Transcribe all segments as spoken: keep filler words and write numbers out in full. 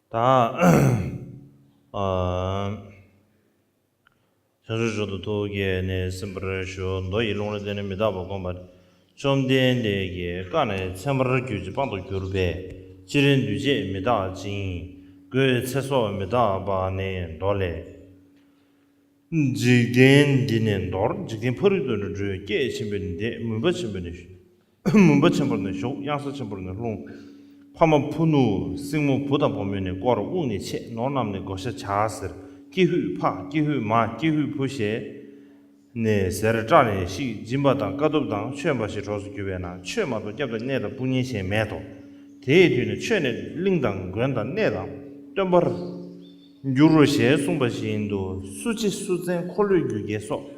ད་ཨ་བྱང་ཆུབ་མཆོག་ཏུ་ཐུགས་བསྐྱེད་ནས་གསན་པར་ཞུ། མདོ་ཡི་ལུང་ལ་བརྟེན་ནས་མི་རྟག་པ་བསྒོམ་པ། བཅོམ་ལྡན་འདས་ཀྱིས་བཀའ་ནི་ཚད་མར་གྱུར་ཅིང་དཔང་དུ་གྱུར་པས། སྤྱིར་འདུས་བྱས་མི་རྟག་ཅིང་། སྒོས་ཚེ་སྲོག་མི་རྟག་པ་ནི་མདོ་ལས། འཇིག་རྟེན་འདི་ནས་འདོར། འཇིག་རྟེན་ཕ་རོལ་ཏུ་འགྲོ། སྐྱེ་ཆེན་པོར་ནི་འདས། མུན་པ་ཆེན་པོར་ནི་མུན་པ་ཆེན་པོར་ནི་ཞུགས། གཡང་ས་ཆེན་པོར་ནི་ལྷུང་། ཕ་མ་བུ་ནུ་སྲིང་མོ་བུ་དང་བུ་མོས་ནི་བསྐོར། དབུགས་ནི་ཆད། ནོར་རྣམས་ནི་བགོ་བཤའ་བྱ་ཟེར། ཀྱི་ཧུད་ཕ། ཀྱི་ཧུད་མ། ཀྱི་ཧུད་བུ་ཞེས་ནི་ཟེར་སྐྲག་ནས་ཤི། སྦྱིན་པ་དང་དཀའ་ཐུབ་དང་ཆོས་འབའ་ཞིག་གྲོགས་སུ་གྱུར་པས་ན། ཆོས་མ་གཏོགས་སྐྱབས་དང་གནས་དང་དཔུང་གཉེན་གཞན་མེད་དོ། དེའི་དུས་ན་ཆོས་ནི་གླིང་དང་དགོན་དང་གནས་དང་སྟོན་པར་འགྱུར་རོ་ཞེས་གསུངས་པ་བཞིན་དུ། སུ་ཅི་སུ་བཙན་འཁོར་ལོས་སྒྱུར་མཁན་སོགས།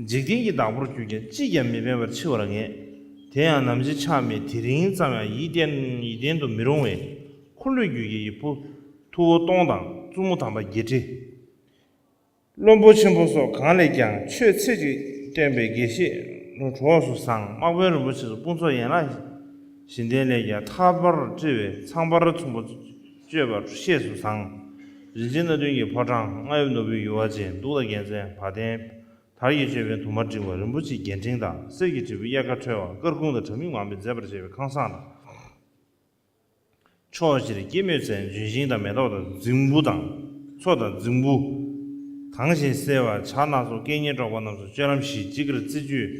འཇིག་རྟེན་གྱི་བདག་པོར་གྱུར་ཀྱང་ཅིས་ཀྱང་མི་ཕན་པར་འཆི་བར་ངེས། དེ་ཡང་ནམ་འཆི་ཆ་མེད་དེ་རིང་ཙམ་ཡང་ཡིད་བརྟན་ཡིད་བརྟན་དུ་མི་རུང་བས། འཁོར་ལོས་སྒྱུར་མཁན་གྱི་བུ་ཐུ་བོ་སྟོང་དང་བཙུན་མོ་དམ་པ་བརྒྱད་ཁྲི། བློན་པོ་ཆེན་པོ་སོགས་གང་ལས་ཀྱང་ཆོས་ཚིག་གཅིག་བསྟན་པའི་དགེ་བཤེས་གྲོགས་སུ་བཟང་། དམག་དཔོན་རིན་པོ་ཆེ་སོགས་དཔུང་ཚོགས་ཡན་ལག་བཞི་ལྡན་ལས་ཀྱང་ཐར་པར་བཀྲི་བའི་ཚངས་པར་ཚོམ་བུ་སྤྱོད་པར་ཤེས་སུ་བཟང་། རིན་ཆེན་སྣ་བདུན་གྱི་ཕོ་བྲང་རྔ་ཡབ་ནོར་བུའི་ཡུ་བ་ཅན། གདུགས་དང་རྒྱལ་མཚན་བ་དན་དར་གྱིས་ཆོད་པའི་དུ་མ་བསྒྲིགས་པ། རིན་པོ་ཆེའི་རྒྱན་ཕྲེང་དང་གསེར་གྱི་དྲིལ་བུའི་གཡས་ཁ་འཁྲོལ་བ། སྐར་ཁུང་དང་དྲ་མིག་མང་པོས་མཛེས་པར་བྱས་པའི་ཁང་བཟང་དང་། ཕྱོགས་བཞིར་སྐྱེད་མོས་ཚལ་ལྗོན་ཤིང་དང་མེ་ཏོག་དང་རྫིང་བུ་དང་མཚོ་དང་རྫིང་བུ། དྭངས་ཤིང་གསལ་བ་བྱ་སྣ་ཚོགས་སྐད་སྙན་སྒྲོག་པ་རྣམས་སུ་སྤྱོད་ལམ་བཞི་ཅི་དགར་རྩི་བཅུད་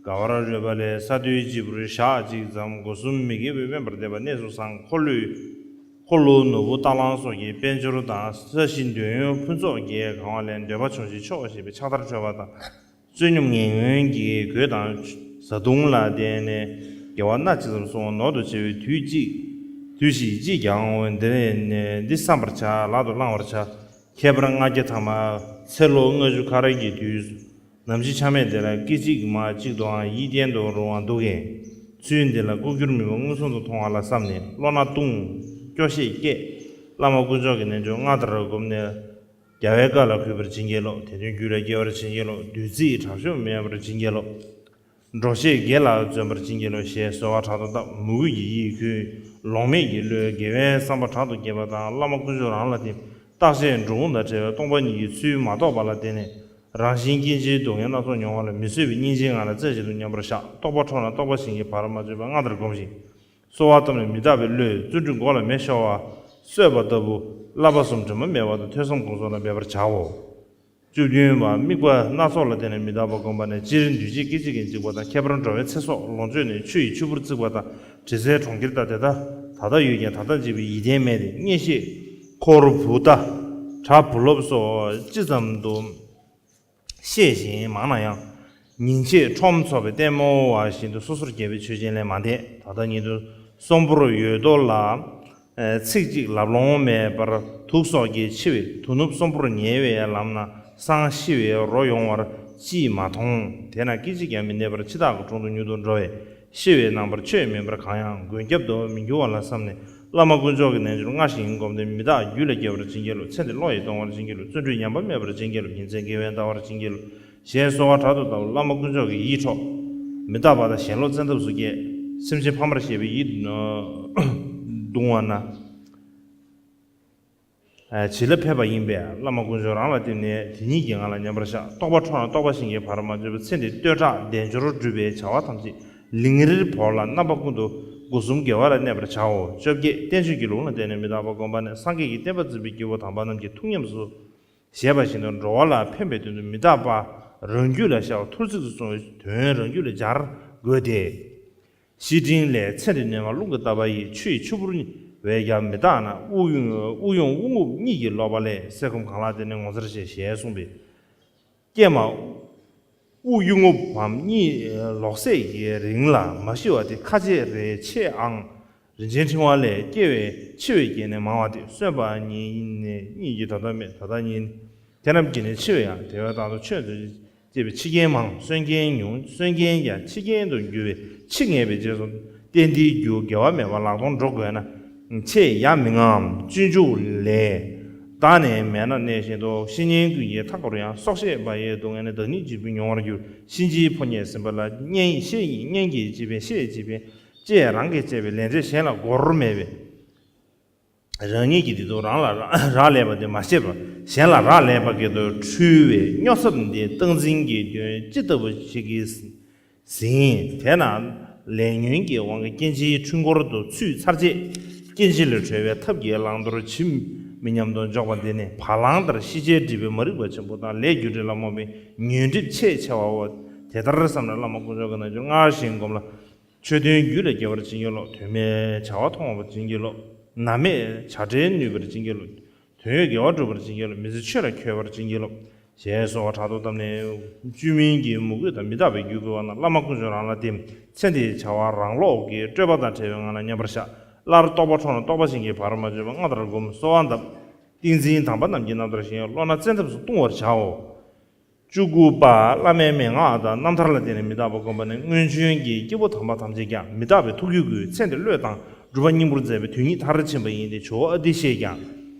དགའ་བར་རོལ་པ་ལས། ས་རྡུལ་གཅིག་པུར་ཞག་གཅིག་ཙམ། སྒོ་གསུམ་མི་དགེ་བས་དབེན་པར་བསྡད་པ་གནས་སུ་བཟང་། འཁོར་ལོའི་འཁོར་ལོ་ནོར་བུ་རྟ་གླང་སོགས་ཀྱི་དཔལ་འབྱོར་དང་ས་གཞི་འདོད་ཡོན་ཕུན་ཚོགས་ཀྱིས་གང་བ་ལས། འདོད་པ་ཆུང་ཞིང་ཆོག་པ་ཞེས་པའི་ཕྱག་དར་འཕྲོད་པ་དང་། བསོད་སྙོམས་ངན་ངོན་གྱི་གོས་དང་བཟའ་བཏུང་ལ་བརྟེན་ནས་དགེ་བ་སྣ་གཅིག་ཙམ་སོང་བ་ནོར་དུ་ཆེ་བའི་དུས་གཅིག་དུས་ཤིག་ཅིས་ཀྱང་འོང་བས། འདི་ནས་འདི་བསམ་པར་བྱ། ལག་ཏུ་བླང་བར་བྱ། ཁྱད་པར་ལྔ་བརྒྱ་ཐ་མ་ཚེ་ལོ་ལྔ་བཅུ་ཁ་རལ་གྱི་དུས་ནམ་འཆི་ཆ་མེད་དེ་ལ་སྐད་ཅིག་མ་གཅིག་ཏུའང་ཡིད་བརྟན་དུ་རུང་བ་འདུག་གས། ཚུལ་འདི་ལ་ལྐོག་གྱུར་མུན་པ་མངོན་སུམ་དུ་མཐོང་བ་ལ་བསམས་ནས་བློ་སྣ་ལྟུང་། སྐྱོ་ཤས་སྐྱེས། བླ་མ་དཀོན་མཆོག་གི་རྣལ་འབྱོར་སྔར་ལྟར་བསྒོམས་ནས། རྒྱལ་བའི་བཀའ་ལ་གུས་པར་བྱིན་གྱིས་རློབས། དད་དོན་རྒྱུད་ལ་སྐྱེ་བར་བྱིན་གྱིས་རློབས། བདུད་རྩིའི་དྲག་ཤུགས་མེད་པར་བྱིན་གྱིས་རློབས། འགྲོ་ཤེས་དགེ་ལ་བརྩོན་པར་བྱིན་གྱིས་རློབས་ཞེས་གསོལ་བ་དྲག་ཏུ་བཏབ། མོས་གུས་ཀྱི་ཡིད་ཁུལ། ལོང་མེད་ཀྱི་བློས་དགེ་བའི་བསམ་པ་དྲག་ཏུ་བསྐྱེད་པ་དང་། བླ་མ་དཀོན་མཆོག་རང་ལ་བརྟེན། རྟག་ཆད་འགྲོ་འོང་དང་བྲལ་བའི་སྟོང་པ་ཉིད་ཀྱི་ཚུལ་མ་རྟོགས་པ་ལ་བརྟེན་ནས། རང་གཞན་སྐྱེ་འཆིའི་སྡུག་བསྔལ་སྣ་ཚོགས་མྱོང་བ་ལ་མི་བཟོད་པའི་སྙིང་རྗེའི་ངང་ལ་རྩེ་གཅིག་ཏུ་མཉམ་པར་བཞག་རྟོགས་པ་འཕྲོག་ན་རྟོགས་པ་བྱིན་གྱིས་བར་མ་ཆོད་པ་སྔར་ལྟར་བསྒོམ་ཞིང་། གསོལ་བ་བཏབ་ནས་མི་རྟག་པའི་བློས་བརྩོན་འགྲུས་མགོ་ལ་མེ་ཤོར་བ་གསོས་པ་ལྟ་བུ། བསླབ་པ་གསུམ་དྲི་མ་མེད་པ་དང་ཐོས་བསམ་སྒོམ་གསུམ་ལ་འབད་པར་བྱའོ། བཅུ་བདུན་པ། དམིགས་པ་སྣ་ཚོགས་ལ་བརྟེན་ནས་མི་རྟག་པ་བསྒོམ་པ་ནི། སྤྱིར་འདུས་བྱས་སྐད་ཅིག་གིས་འཇིག་པ་དང་། ཁྱད་པར་འགྲོ་བའི་ཚེ་སྲོག་ལོངས་སྤྱོད་ནི། ཆུ་ཡི་ཆུ་བུར་བརྩིགས་པ་དང་། དྲི་ཟའི་གྲོང་ཁྱེར་དང་། དེ་དག་ད་ལྟ་ཡོད་ཀྱང་ད་ལྟ་འཇིག་པའི་ཡིད་བརྟན་མེད་དེ། གཉེན་བཤེས་འཁོར་བུ་ད་གྲྭ་བུ་སློབ་སོགས་ཅི་ཙམ་དུ་ཤེས་ཤིང་མང་ན་ཡང་། ཉིན་ཕྱེད་ཁྲོམ་ཚོགས་པའི་ལྟད་མོ་བ་བཞིན་དུ་སོ་སོར་གྱེས་པའི་ཆོས་ཅན་ལས་མ་འདས། ད་ལྟ་ཉིད་དུ་གསོན་པོར་ཡོད་དོ་ལ། ཚིག་གཅིག་ལབ་ལོང་མེད་པར་དུག་སོགས་ཀྱིས་འཆི་བའི་དུག་ནུབ་གསོན་པོར་ཉལ་བའི་ལམ་ན་སང་ཤི་བའི་རོ་ཡོང་བར་ཅིས་མ་མཐོང་། དེས་ན་སྐད་ཅིག་ཀྱང་མི་གནས་པར་འཆི་བདག་གི་དྲུང་དུ་མྱུར་དུ་འགྲོ་བས། ཤི་བའི་རྣམ་པར་ཆོས་མིན་པར་གང་ཡང་མགོན་སྐྱབས་སུ་མི་འགྱུར་བ་ལ་བསམས་ནས། བླ་མ་དཀོན་མཆོག་གི་རྣལ་འབྱོར་སྔར་བཞིན་བསྒོམས་ཏེ། མི་རྟག་རྒྱུད་ལ་སྐྱེ་བར་བྱིན་གྱིས་རློབས། ཚེ་འདི་བློ་ཡིས་སྟོང་བར་བྱིན་གྱིས་རློབས། བརྩོན་འགྲུས་ཉམས་པ་མེད་པར་བྱིན་གྱིས་རློབས། ཉིན་མཚན་དགེ་བས་འདའ་བར་བྱིན་གྱིས་རློབས། ཞེས་གསོལ་བ་དྲག་ཏུ་བཏབ། བླ་མ་དཀོན་མཆོག་གི་ཡིད་འཕྲོག་མི་རྟག་པ་དང་ཞེན་ལོག་བཙན་ཐབས་སུ་སྐྱེས། སེམས་ཅན་ཕ་མར་བཞེད་པའི་ཡིད་གདུང་བ་ན། བྱིན་རླབས་འཕེལ་བ་ཡིན་པས། བླ་མ་དཀོན་མཆོག་རང་ལ་བརྟེན་ནས་དེ་ཉིད་ཀྱི་ངང་ལ་མཉམ་པར་བཞག་རྟོགས་པ་འཕྲོག་ན་རྟོགས་པ་བྱིན་གྱིས་བར་མ་ཆོད་པའི་ཚེ་འདིར་བསྟོད་གྲགས་དལ་འབྱོར་སྒྲུབ་པའི་བྱ་བ་ཐམས་ཅད་ལིང་རིར་བོར་ལ་རྣམ་པ་ཀུན་ཏུ་སྒོ་གསུམ་དགེ་བ་ལ་གནས་པར་བྱའོ། བཅོ་བརྒྱད། བསྟན་བཅོས་ཀྱི་ལུང་ལ་བརྟེན་ནས་མི་རྟག་པ་བསྒོམ་པ་ནི། སངས་རྒྱས་ཀྱི་བསྟན་པ་འཛིན་པའི་སྐྱེས་བུ་དམ་པ་རྣམས་ཀྱིས་ཐུགས་ཉམས་སུ་བཞེས་པ་བཞིན་དུ་འགྲོ་བ་ལ་ཕན་པའི་དོན་དུ་མི་རྟག་པ་རང་རྒྱུད་ལ་ཤར་བ་ཐོར་ཚིག་ཏུ་སོང་བའི་དོན་རང་རྒྱུད་ལ་སྦྱར་དགོས་ཏེ། བཤེས་སྤྲིང་ལས། ཚེ་འདི་སྣོད་ངར་རླུང་གིས་བཏབ་པ་ཡི། ཆུ་ཡི་ཆུ་བུར་བས་ཀྱང་མི་རྟག་ན། དབུགས་དབྱུང་དབུགས་དབྱུང་དབུགས་རྔུབ་གཉིད་ཀྱིས་ལོག་པ་ལས། ཟས་སྐོམ་གང་ལགས་དེ་ནི་ངོ་མཚར་ཆེ། ཞེས་གསུངས་པས། ཀྱེ་མ། དབུགས་དབྱུང་རྔུབ་བམ་གཉིད་ལོག་ཚད་ཀྱི་རིང་ལ་མ་ཤི་བ་དེ་ཁ་ཆེ་རེ་ཆེ་ཨང་། རིན་ཆེན་ཕྲེང་བ་ལས། སྐྱེ་བའི་འཆི་བའི་རྐྱེན་ནི་མང་བ་སྟེ། གསོན་པ་ཉིད་ནི་གཉིད་ཀྱི་ད་ལྟ་མེད། ད་ལྟ་ཉིད་ནི། དེ་རྣམས་ཀྱིས་ནི་འཆི་བའི་ཡང་དལ་བའི་དང་དུ་ཆོས་འདི་སྐྱེས་པའི་འཆི་རྐྱེན་མང་། གསོན་རྐྱེན་ཉུང་། གསོན་རྐྱེན་ཀྱང་འཆི་རྐྱེན་དུ་འགྱུར་བས་འཆི་ངེས་པའི་རྗེས་སུ་བསྟན་འདིའི་རྒྱུ་དགེ་བ་མེད་པ་ལག་སྟོང་འགྲོ་དགོས་ན། ཆེས་ཡ་མི་ང་འམ། སྤྱོད་འཇུག་ལས། བདག་ནི་མེད་ན་གནས་བཞིན་དུ། བཤེས་གཉེན་ཀུན་གྱིས་མཐའ་བསྐོར་ཡང་། སྲོག་ཤེས་པ་ཡི་སྡུག་བསྔལ་ནི། བདག་ཉིད་འཇིག་པས་མྱོང་བར་འགྱུར། གཤིན་རྗེའི་ཕོ་ཉས་ཟིན་པ་ལ། གཉེན་བཤེས་ཡིན་གཉེན་གྱིས་བྱས་པའི་བཤེས་བྱས་པའི་ལྕེ་རང་གིས་བཅད་པའི་ལན་ཆེ་གཞན་ལ་བསྒོར་མེད་པས། རང་ཉིད་ཀྱི་བདེ་སྡུག་རང་ལ་རག་ལས་པ་དེ་མ་ཤེས་པར་གཞན་ལ་རག་ལས་པ་སྐད་དུ་འཁྲུལ་བའི་སྨྱོ་འཚབ་འདི་སྟངས་འཛིན་གྱི་དོན་ཅི་ལྟ་བུ་ཞིག་གིས་ཟིན། དེས་ན་ལས་ཉོན་གྱི་དབང་གིས་སྐྱེ་འཆིའི་འཁྲུལ་འཁོར་དུ་ཚུད་ཚར་རྗེས། སྐྱེ་འཆི་ལས་གྲོལ་བའི་ཐབས་ཀྱི་བླང་དོར་ཇི་མི་སྙམ་དུ་འཇོག་པ་འདི་ནི་བ་ལང་ལྟར་ཤེས་བྱའི་སྒྲིབ་པའི་མ་རིག་པ་ཆེན་པོ་དང་ལས་རྒྱུ་འབྲས་ལ་རྨོངས་པའི་ཉོན་སྒྲིབ་ཆེས་ཆེ་བའོ། དེ་ལྟར་བསམས་ནས་བླ་མ་དཀོན་མཆོག་གི་རྣལ་འབྱོར་སྔར་བཞིན་བསྒོམས་ལ། ཆོས་དོན་རྒྱུད་ལ་སྐྱེ་བར་བྱིན་གྱིས་རློབས། དོན་མེད་བྱ་བ་མཐོང་བར་བྱིན་གྱིས་རློབས། ནམ་མེད་བྱ་བྲལ་ནུས་པར་བྱིན་གྱིས་རློབས། དོན་ཡོད་དགེ་བ་སྒྲུབ་པར་བྱིན་གྱིས་རློབས། མི་ཚེ་ཆོས་ལ་འཁྱོལ་བར་བྱིན་གྱིས་རློབས། ཞེས་གསོལ་བ་དྲག་ཏུ་བཏབ་ནས། བཅོས་མིན་གྱི་མོས་གུས་དང་མི་རྟག་པའི་རྒྱུད་བསྐུལ་བ་ན། བླ་མ་དཀོན་མཆོག་རང་ལ་བསྟིམ། ཚེ་འདིའི་བྱ་བ་རང་ལོག་གི་སྤྲོས་པ་དང་བྲལ་བའི་ངང་ལ་མཉམ་པར་བཞག། སླར་རྟོག་པ་འཕྲོ་ན་རྟོག་པ་བཞིན་གྱི་བར་མ་ཆོད་པ་སྔར་ལྟར་བསྒོམ། གསོལ་བ་བཏབ། ཏིང་འཛིན་དམ་པ་རྣམས་ཀྱི་རྣམ་ཐར་བཞིན་བློ་སྣ་བཙན་ཐབས་སུ་གཏོང་བར་བྱའོ། བཅུ་དགུ་པ། བླ་མའི་མན་ངག་དང་རྣམ་ཐར་ལ་བརྟེན་ནས་མི་རྟག་པ་བསྒོམ་པ་ནི། སྔོན་བྱོན་གྱི་སྐྱེས་བུ་དམ་པ་ཐམས་ཅད་ཀྱང་མི་རྟག་པའི་ཐུགས་རྒྱུད་བསྐུལ། ཚེ་འདིར་བློས་བཏང་སྒྲུབ་པ་སྙིང་པོར་མཛད་པའི་དོན་ཉིད་མཐར་ཕྱིན་པ་ཡིན་ཏེ། ཇོ་བོ་ཨ་ཏི་ཤས་ཀྱང་།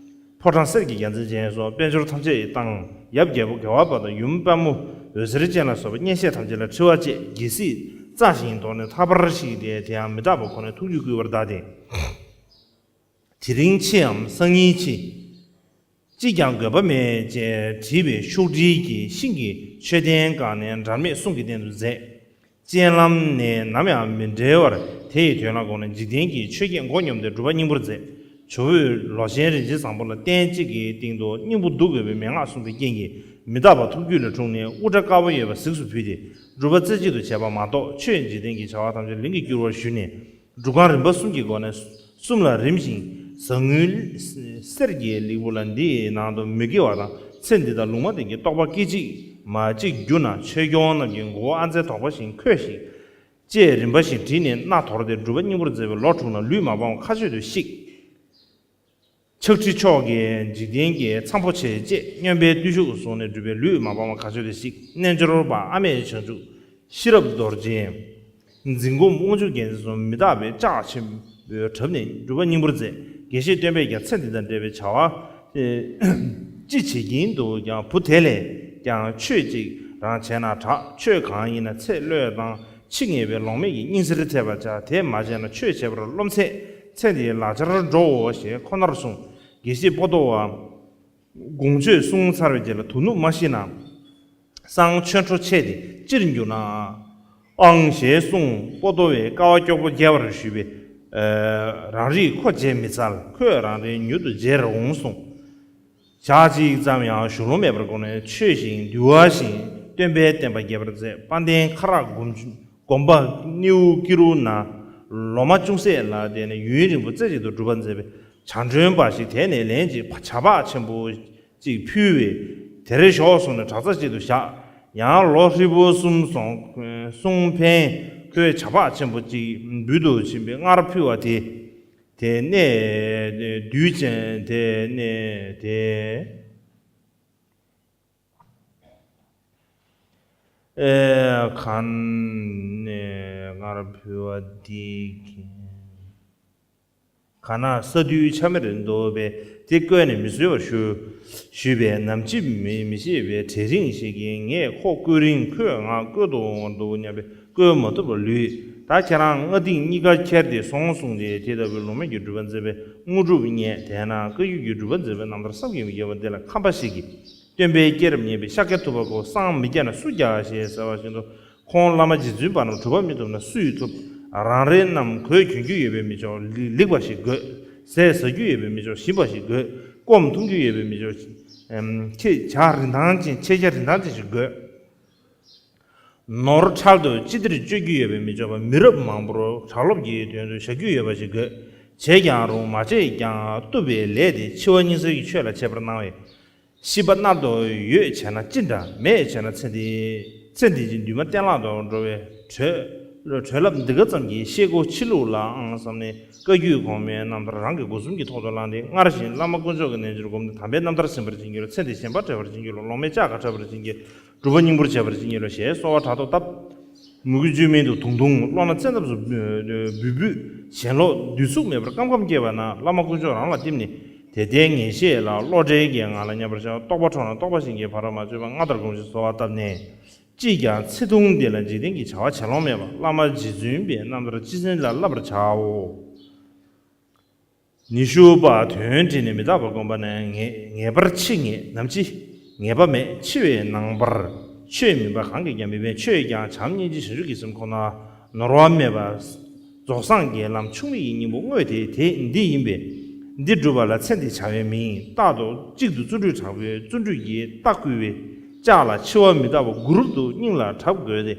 ཕོ་བྲང་གསེར་གྱི་རྒྱལ་མཚན་ཅན་སོགས་དཔལ་འབྱོར་ཐམས་ཅད་བཏང་། ཡབ་རྒྱལ་པོ་རྒྱལ་བ་དཔལ་དང་ཡུམ་དཔལ་མོ་འོད་ཟེར་ཅན་ལ་སོགས་པ་གཉེན་བཤེས་ཐམས་ཅད་ལ་འཁྲི་བ་བཅས། རྒྱལ་སྲིད་རྩྭ་བཞིན་དོར་ནས་ཐར་པར་གཤེགས་ཏེ། དེ་ཡང་མི་རྟག་པ་ཁོ་ནས་ཐུགས་རྒྱུད་བསྐུལ་བར་གདའ་སྟེ། དེ་རིང་འཆིའམ་སང་ཉིན་འཆི། ཅིས་ཀྱང་དགོས་པ་མེད་ཅེས་བྲིས་པའི་ཤོག་དྲིལ་གྱིས་ཤིང་གི་མཆོད་རྟེན་བཀང་ནས་འབྲལ་མེད་གསུང་གི་རྟེན་དུ་མཛད། སྤྱན་ལམ་ནས་ནམ་ཡང་མི་འབྲལ་བར་དེ་ཡི་དོན་ལ་དགོངས་ནས་འཇིག་རྟེན་གྱི་ཆོས་བརྒྱད་མགོ་སྙོམས་ཏེ་སྒྲུབ་པ་སྙིང་པོར་མཛད། ཇོ་བོས་ལོ་ཆེན་རིན་ཆེན་བཟང་པོ་ལ་སྟན་གཅིག་གི་སྟེང་དུ་སྙིང་པོ་བསྡུ་དགོས་པའི་མན་ངག་གསུངས་པའི་རྐྱེན་གྱིས་མི་རྟག་པ་ཐུགས་རྒྱུད་ལ་འཁྲུངས་ནས་དབུ་སྐྲ་དཀར་པོ་ཡོད་པ་གཟིགས་སུ་ཕུལ་ཏེ་སྒྲུབ་པ་རྩེ་གཅིག་ཏུ་བྱས་པ་མ་གཏོགས། ཆོས་འཇིག་རྟེན་གྱི་བྱ་བ་ཐམས་ཅད་ལིང་གིས་བསྐྱུར་བར་ཞུས་ནས། སྒྲུབ་ཁང་རིམ་པ་གསུམ་གྱི་སྒོ་ནས་གསུམ་ལ་རིམ་བཞིན་ཟངས་དངུལ་གསེར་གྱི་ལིང་བུ་ལ། འདི་ཡི་ནང་དུ་མི་དགེ་བ་དང་། ཚེ་འདི་དང་ལུང་མ་བསྟན་གྱི་རྟོག་པ་སྐད་ཅིག་མ་གཅིག་གྱུར་ན་ཆོས་སྐྱོང་རྣམས་ཀྱི་མགོ་བོ་ཨ་མཛེས་དོག་པ་བཞིན་ཁོལ་ཞིང་། ཅེས་རིམ་པ་བཞིན་བྲིས་ནས་སྣ་དོར་ཏེ་སྒྲུབ་པ་སྙིང་པོར་མཛད་པའི་ལོ་དྲུག་ན་ལུས་མ་སྤངས་པར་མཁའ་སྤྱོད་དུ་གཤེགས། ཕྱག་ཁྲིད་མཆོག་གིས་འཇིག་རྟེན་གྱི་མཚམས་པོ་ཆེ་བཅད། སྨྱོན་པའི་བརྟུལ་ཞུགས་བཟུང་ནས་སྒྲུབ་པའི་ལུས་མ་སྤངས་པར་མཁའ་སྤྱོད་དུ་གཤེགས། རྣལ་འབྱོར་པ་ཨ་མྲས་བྱང་ཆུབ་ཤེས་རབ་རྡོ་རྗེ། འཛིན་སྒོམ་དབང་ཕྱུག་རྒྱལ་མཚན་གསུམ་མི་རྟག་པའི་ལྕགས་ཆེན་པོའི་གྲབས་ནས་སྒྲུབ་པ་སྙིང་པོར་མཛད། དགེ་བཤེས་སྟོན་པས་ཀྱང་ཚེ་འདི་དང་འབྲེལ་བའི་བྱ་བ་ཅི་བྱེད་ཀྱིན་འདུག་ཀྱང་བུ་དེ་ལས་ཀྱང་ཆོས་གཅིག་རང་བྱས་ན་དྲག། ཆོས་གང་ཡིན་ན་ཚེ་བློས་བཏང་། འཆི་ངེས་པའི་ལོང་མེད་ཀྱི་སྙིང་གཟེར་ཐེབས་པར་བྱ། དེ་མ་བྱས་ན་ཆོས་བྱེད་པར་རློམ་ཚེ། ཚེ་འདིའི་ལག་ཆར་འགྲོའོ་ཞེས་ཁོ་ནར་གསུངས། དགེ་བཤེས་པོ་ཏོ་བ། དགོངས་ཆོས་གསུངས་ཚར་བའི་རྗེས་ལ་དོ་ནུབ་མ་ཤེས་ན། སང་ཆོས་འཕྲོ་ཆད་དེ་ཅིར་འགྱུར་ན། ཨང་ཞེས་གསུངས། པོ་ཏོ་བས་དཀའ་བ་སྐྱོ་པོ་རྒྱས་པར་ཞུས་པས། རང་རིག་ཁོ་བརྗེད་མི་ཚར། ཁོས་རང་རེ་མྱུར་དུ་བརྗེད་འོང་གསུངས། ཞག་གཅིག་ཙམ་ཡང་གཞུང་ལུགས་མེད་པར་དགོངས་ནས་ཆོས་བཞིན་འདུལ་བ་བཞིན་སྟོན་པའི་བསྟན་པ་རྒྱས་པར་མཛད། དཔལ་ལྡན་ཁ་རག་སྒོམ་སྒོམ་པ་སྣེའུ་ཀི་རུ་ན་ལོ་མ་ཅུང་ཟད་ལ་བརྟེན་ནས་ཡུན་རིང་པོ་རྩེ་གཅིག་ཏུ་སྒྲུབ་པར་མཛད་པས། བྱ་མགྲོན་པ་ཞིག་དེད་ནས་ལན་གཅིག་ཇ་ཕག་ཆེན་པོ་ཅིག་ཕུལ་བས། དེར་ཞོག་གསུངས་ནས་བྲག་རྩ་གཅིག་ཏུ་བཞག། ཡང་ལོ་ཧྲིལ་པོ་གསུམ་སོང་། གསུང་ཕན་ཁོས་ཇ་ཕག་ཆེན་པོ་ཅིག་འབུལ་དུ་ཕྱིན་པས། སྔར་ཕུལ་བ་དེ་དེ་ནས་དུས་ཅན་དེ་ནས་དེ། ཨེ་ག་ནས་སྔར་ཕུལ་བ་འདི་གན། ག་ན་ས་རྡུལ་ཆ་མེར་འདུག་པས་དེ་བསྐོལ་ནས་མི་བཟོད་པར་ཞུ། ཞུས་པས། ནམ་འཆི་མི་མི་ཤེས་པའི་གྲལ་རིང་ཞིག་གིས་ངས་ཁོ་བསྐོལ་རིང་ཁོས་ང་བསྐོལ་དུ་འོང་བར་འདུག་སྙམ་པས་བསྐོལ་མ་ཐུབ་པར་ལུས། ད་ཁྱེད་རང་སྔ་ཐིང་གཉིས་ཀ་ཁྱེར་ཏེ་སོང་གསུངས་ཏེ། དེ་ལྟ་བུའི་ལུང་མེད་ཀྱི་སྒྲུབ་པ་མཛད་པའི་དངོས་གྲུབ་བརྙེས། དེས་ན་བཀའ་བརྒྱུད་ཀྱི་སྒྲུབ་པ་མཛད་པའི་རྣམ་ཐར་བསམ་གྱིས་མི་ཁྱབ་པ་འདི་ལ་ཁམས་པ་ཞིག་གིས། སྟོན་པའི་སྐྱེས་རབས་བརྙེས་པའི་ཤཱཀྱ་ཐུབ་པ་ཁོ་སངས་མི་རྒྱ་ན་སུ་རྒྱ་ཞེས་ཟེར་བ་བཞིན་དུ། ཁོང་བླ་མ་རྗེ་བཙུན་པ་རྣམས་གྲུབ་པ་མི་ཐོབ་ན་སུས་ཐོབ། རང་རེ་རྣམས་གོས་གྱོན་རྒྱུ་ཡོད་པས་མི་ཆོག། ལི་ལེགས་པ་ཞིག་དགོས། ཟས་ཟ་རྒྱུ་ཡོད་པས་མི་ཆོག། ཞིམ་པ་ཞིག་དགོས། སྐོམ་འཐུང་རྒྱུ་ཡོད་པས་མི་ཆོག། ཨེམ། ཁྱེད་ཇ་རིན་ཐང་ཅན་ཁྱེད་ཇ་རིན་ཐང་ཅན་ཞིག་དགོས། ནོར་འཕྲལ་དུ་ཅི་བདེར་སྤྱོད་རྒྱུ་ཡོད་པས་མི་ཆོག་པ། མི་རབས་མང་པོར་གྲྭ་སློབ་ཀྱི་དོན་དུ་བཞག་རྒྱུ་ཡོད་པ་ཞིག་དགོས། བྱས་ཀྱང་རུང་མ་བྱས་ཀྱང་བཏུབ་པའི་ལས་དེ་འཆི་བ་སྙིང་གཟེར་གྱི་ཆོས་ལ་འཆད་པར་སྣང་བས། ཤི་བ་མནར་དུ་ཡོད་བྱས་ན་ཅི་འདྲ། མེད་བྱས་ན་ཚེ་འདི་ཚེ་འདི་ཕྱི་འདུས་མ་གཏན་བརླག་ཏུ་འགྲོ་བའི་གྲོས་གྲོས་བསླབ་འདི་ག་ཙམ་གྱིས་ཤེས་དགོས་ཕྱི་ལུགས་ལའང་བསམ་ནས། བཀའ་བརྒྱུད་གོང་མའི་རྣམ་ཐར་རང་གི་སྒོ་གསུམ་གྱི་ཐོག་ཏུ་བླངས་ཏེ། སྔར་བཞིན་བླ་མ་དཀོན་མཆོག་གི་རྣལ་འབྱོར་བསྒོམས་ཏེ། དམ་པའི་རྣམ་ཐར་ཟིན་པར་བྱིན་གྱིས་རློབས། ཚེ་འདི་ཞེན་པ་བྲལ་བར་བྱིན་གྱིས་རློབས། ལོང་མེད་ལྕགས་ཁ་འཁྲབ་པར་བྱིན་གྱིས་རློབས། སྒྲུབ་པ་སྙིང་པོར་བྱེད་པར་བྱིན་གྱིས་རློབས་ཞེས་གསོལ་བ་དྲག་ཏུ་བཏབ། མོས་གུས་བཅོས་མིན་དུ་དུང་དུང་བློ་སྣ་བཙན་ཐབས་སུ་འབུད་འབུད། ཞེན་ལོག་འདུས་ཚུགས་མེད་པར་ཀམ་ཀམ་སྐྱེས་པ་ན། བླ་མ་དཀོན་མཆོག་རང་ལ་བསྟིམ་ནས། དེ་ལྟའི་ངེས་ཤེས་ལ་བློ་བྲལ་གྱི་ངང་ལ་མཉམ་པར་བཞག། རྟོག་པ་འཕྲོ་ན་རྟོག་པ་བཞིན་གྱི་བར་མ་ཆོད་པ་སྔར་ལྟར་སྒོམ་ཞིང་གསོལ་བ་བཏབ་ནས། ཅིས་ཀྱང་ཚེ་ཐུང་འདི་ལ་འཇིག་རྟེན་གྱི་བྱ་བ་བྱེད་ལོང་མེད་པ། བླ་མ་རྗེ་བཙུན་པའི་རྣམ་ཐར་སྤྱི་མཚན་ལ་བསླབ་པར་བྱའོ། ཉི་ཤུ་པ། དོན་དྲན་ནས་མི་རྟག་པ་བསྒོམ་པ་ནི། ངེས་ངེས་པར་འཆི་ངེས་ནམ་འཆི། ངེས་པ་མེད་འཆི་བའི་ནངས་པར། ཆོས་མིན་པ་གང་གིས་ཀྱང་མི་ཕན། ཆོས་ཀྱང་བྱམས་སྙིང་རྗེ་བྱང་ཆུབ་ཀྱི་སེམས་ཁོ་ན། ནོར་བ་མེད་པ། རྫོགས་སངས་རྒྱས་ལམ་ཆུང་མི་ཡི་སྙིང་པོ་དངོས་དེ་དེ་འདི་ཡིན་པས། འདི་སྒྲུབ་པ་ལ་ཚེ་འདི་བྱ་བའི་མིང་། རྟག་ཏུ་གཅིག་ཏུ་བརྩོན་འགྲུས་དྲག་པོས་བརྩོན་འགྲུས་ཀྱིས་རྟ་བསྐུལ་བའི་ལྕག་ལ་འཆི་བ་མི་རྟག་པ་དགུ་རུབ་ཏུ་སྙིང་ལ་བྲབ་དགོས་ཏེ།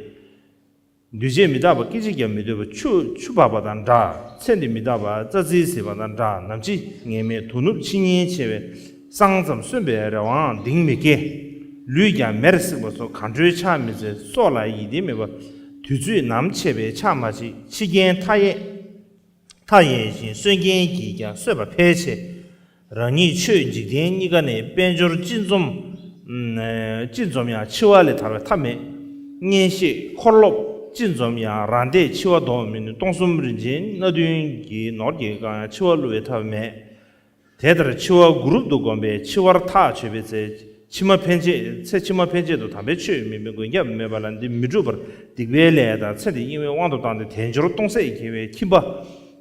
འདུས་བྱས་མི་རྟག་པ་སྐད་ཅིག་ཀྱང་མི་སྡོད་པ་ཆུ་ཆུ་འབབ་པ་དང་འདྲ། ཚེ་འདི་མི་རྟག་པ་རྩྭ་རྩེའི་ཟིལ་པ་དང་འདྲ། ནམ་འཆི་ངེས་མེད་དོ་ནུབ་འཆི་ཉེན་ཆེ་བས། སང་ཙམ་གསོན་པའི་རེ་བའང་གདིང་མི་སྐྱེ། ལུས་ཀྱང་མེར་བསྲེགས་པ་སོགས་ག་འདྲའི་ཕྱག་མི་འཚལ། སྲོག་ལ་ཡིད་བརྟན་མེད་པ་དུས་ཚོད་ནམ་ཆད་པས་ཆག་མ་བྱེད། འཆི་རྐྱེན་མཐའ་ཡས་མཐའ་ཡས་བཞིན་གསོན་རྐྱེན་གྱིས་ཀྱང་གསོད་པ་ཕལ་ཆེ། རང་ཉིད་ཆོས་འཇིག་རྟེན་གཉིས་ཀ་ནས་དཔལ་འབྱོར་ཅི་འཛོམས། ཅི་འཛོམས་ཡང་འཆི་བ་ལས་ཐར་བའི་ཐབས་མེད། གཉེན་བཤེས་འཁོར་སློབ་ཅི་འཛོམས་ཡང་རང་བདེ་འཆི་བ་ལྡོག་མི་ནུས། སྟོང་གསུམ་རིན་ཆེན་སྣ་བདུན་གྱི་ནོར་གྱིས་བཀང་ཡང་འཆི་བ་བསླུ་བའི་ཐབས་མེད། དེ་ལྟར་འཆི་བ་དགུ་རུབ་ཏུ་བསྒོམས་པས་འཆི་བར་ཐག་ཆོད་པའི་ཚེ། ཕྱི་མ་ཕན་ཆད། ཚེ་ཕྱི་མ་ཕན་ཆད་དུ་དམ་པའི་ཆོས་མིན་པའི་མགོན་སྐྱབས་མེད་པ་ལ་འདི་མི་འགྲུབ་པར་སྡིག་པའི་ལས་དང་ཚེ་འདི་གཡེང་བའི་དབང་དུ་བཏང་སྟེ་དལ་འབྱོར་སྟོང་ཟད་ཁྱེར་བའི་ཁྱིམ་པ།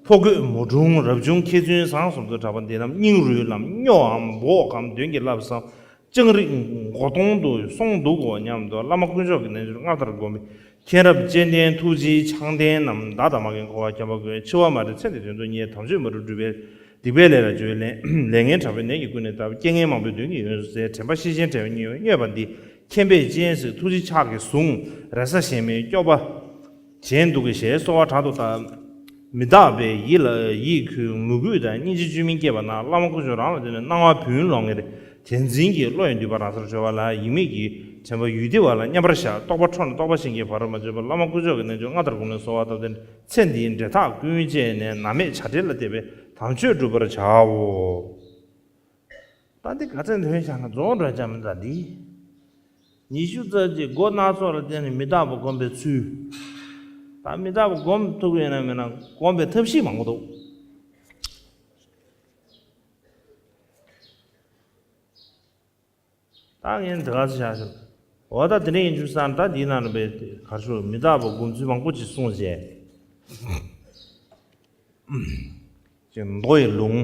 ཕོ་རྒོད་མོ་གྲུང་རབ་བྱུང་མཁས་བཙུན་བཟང་གསུམ་དུ་གྲགས་པ་འདི་རྣམས་སྙིང་རུས་ལམ་སྨྱོ་འམ་འབོག་གམ་གདོན་གྱིས་བརླབས་སམ། སྤྱང་རིགས་མགོ་སྟོང་དུ་སོང་འདུག་གོ་སྙམ་དུ་བླ་མ་དཀོན་མཆོག་གི་རྣལ་འབྱོར་སྔར་ལྟར་བསྒོམས་པས། མཁྱེན་རབ་སྤྱན་ལྡན་ཐུགས་རྗེའི་ཕྱག་མདན་ནམ་བདག་དང་མ་མཁན་འཁོར་བ་འཁྱམས་པ་ཀུན། འཆི་བ་མ་རིག་ཚེ་འདིར་དོན་དུ་གཉེར། དམ་ཆོས་མ་རུ་སྒྲུབ་པའི་སྡིག་པའི་ལས་ལ་སྤྱོད་པའི་ལས་ངན་དྲག་པོའི་ནད་ཀྱིས་ཀུན་ནས་བཏབ། རྐྱེན་ངན་མང་པོའི་གདོན་གྱིས་ཡོངས་སུ་བསལ། དྲན་པ་ཤེས་བཞིན་བྲལ་བའི་སྙོམས་པ་འདི། མཁྱེན་པས་སྤྱན་གཟིགས་ཐུགས་རྗེ་ཕྱག་གིས་བཟུང་། རེ་ས་ཞེན་མེད་སྐྱོབ་པ། གཞན་སྡུག་གི་ཞེས་གསོལ་བ་དྲག་ཏུ་བཏབ། མི་རྟག་པའི་ཡིད་ལ་ཡིད་ཁུལ་མོས་གུས་དང་སྙིང་རྗེ་བཅོས་མིན་སྐྱེས་པ་ན། བླ་མ་དཀོན་མཆོག་རང་ལ་བརྟེན་ནས་སྣང་བ་བུན་ལོང་ངེར་དེ་འཛིན་གྱི་བློ་ཡི་མདུད་པ་རང་སར་གྲོལ་བ་ལ། ཡིད་མེད་ཀྱི་དྲན་པ་ཡུལ་དེ་བ་ལ་མཉམ་པར་བཞག་རྟོག་པ་འཕྲོ་ནས་རྟོག་པ་གཞན་གྱི་བར་མ་ཆོད་པར་བླ་མ་དཀོན་མཆོག་གི་རྣལ་འབྱོར་སྔར་ལྟར་བསྒོམས་ནས་གསོལ་བ་བཏབ་སྟེ། ཚེ་འདིའི་འབྲེལ་ཐག་ཀུན་བཅད་ནས་ནམ་མེད་བྱ་བྲལ་ལ་གཏད་པའི་དམ་ཆོས་བསྒྲུབ་པར་བྱའོ། ད་འདི་ག་ཚད་འདོན་བཞག་ན་རྫོགས་འགྲོ་ཅམ་ད་འདི། ཉི་ཤུ་རྩ་གཅིག་སྒོ་སྣ་ཚོགས་ལ་བརྟེན་ནས་མི་རྟག་པ་བསྒོམ་པའི་ཚུལ། ད་མི་རྟག་པ་བསྒོམ་ཐུབ་ཀྱི་ཡོད་ན་མེད་ན་བསྒོམ་པའི་ཐབས་ཤེས་མང་པོ་འདུག་ད་ངས་འདི་ག་ཚོད་བྱ་ཞོར། འོ་ད་དེ་འདྲ་ཡིན་རྒྱུ་བསམ་ད་འདིའི་ནང་ལ་པའི་གར་ཤོར་མི་རྟག་པ་སྒོམ་ཚུལ་མང་པོ་ཅིག་གསུངས་བྱས། ཅིག་མདོ་ཡི་ལུང་།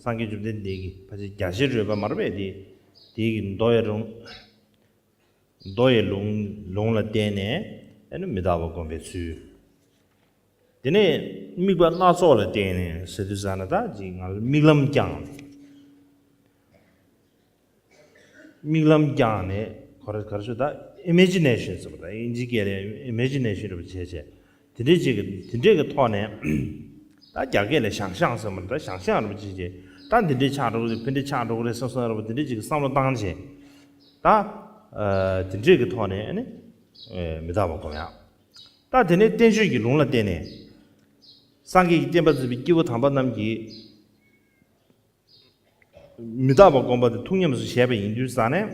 སངས་རྒྱས་བཅོམ་ལྡན་འདས་ཀྱིས་ཕལ་ཆེར་རྒྱ་ཆེར་རོལ་པ་མར་པས་དེ། དེ་གི་མདོ་ཡི་ལུང་། མདོ་ཡི་ལུང་ལུང་ལ་བརྟེན་ནས་ཨ་ནི་མི་རྟག་པ་སྒོམ་པའི་ཚུལ། དེ་ནས་དམིགས་པ་སྣ་ཚོགས་ལ་བརྟེན་ནས་ཟེར་དུས་ཙ་ན་ད་ཅིག་ང་ཚོ་དམིགས་ལམ་བསྐྱངས། དམིགས་ལམ་བསྐྱངས་ནས་ཁོ་ར་ག་རེ་ཞུ་ད་ཨི་མེ་ཇི་ནེ་ཤན་ཟེར་བ་ད་ཨིན་ཇི་སྐད་ལ་ཨི་མེ་ཇི་ནེ་ཤན་རེད་པ་བྱས་བྱས། དེ་འདྲའི་ཅིག་གི་དེ་འདྲའི་གི་ཐོག་ནས་ད་རྒྱ་སྐད་ལ་ཞང་ཞང་ཟེར་མ་རེད་ད་ཞང་ཞང་རེད་པ་བྱས་བྱས། ད་འདི་འདྲའི་ཆགས་འགྲོ་གི་རེད་ཕན་འདྲའི་ཆགས་འགྲོ་གི་རེད་བསམ་བསམ་རེད་པ་དེ་འདྲའི་ཅིག་གི་བསམ་བློ་བཏང་བྱས། ད་དེ་འདྲའི་གི་ཐོག་ནས་ཨ་ནི་མི་རྟག་པ་སྒོམ་ཡག་ད་དེ་ནས་བསྟན་བཅོས་ཀྱི་ལུང་ལ་བརྟེན་ནས། སངས་རྒྱས་ཀྱི་བསྟན་པ་འཛིན་པའི་སྐྱེས་བུ་དམ་པ་རྣམས་ཀྱིས་མི་རྟག་པ་སྒོམ་པ་དེ་ཐུགས་ཉམས་སུ་བཞེས་པ་ཡིན་དུས་ཙ་ནས།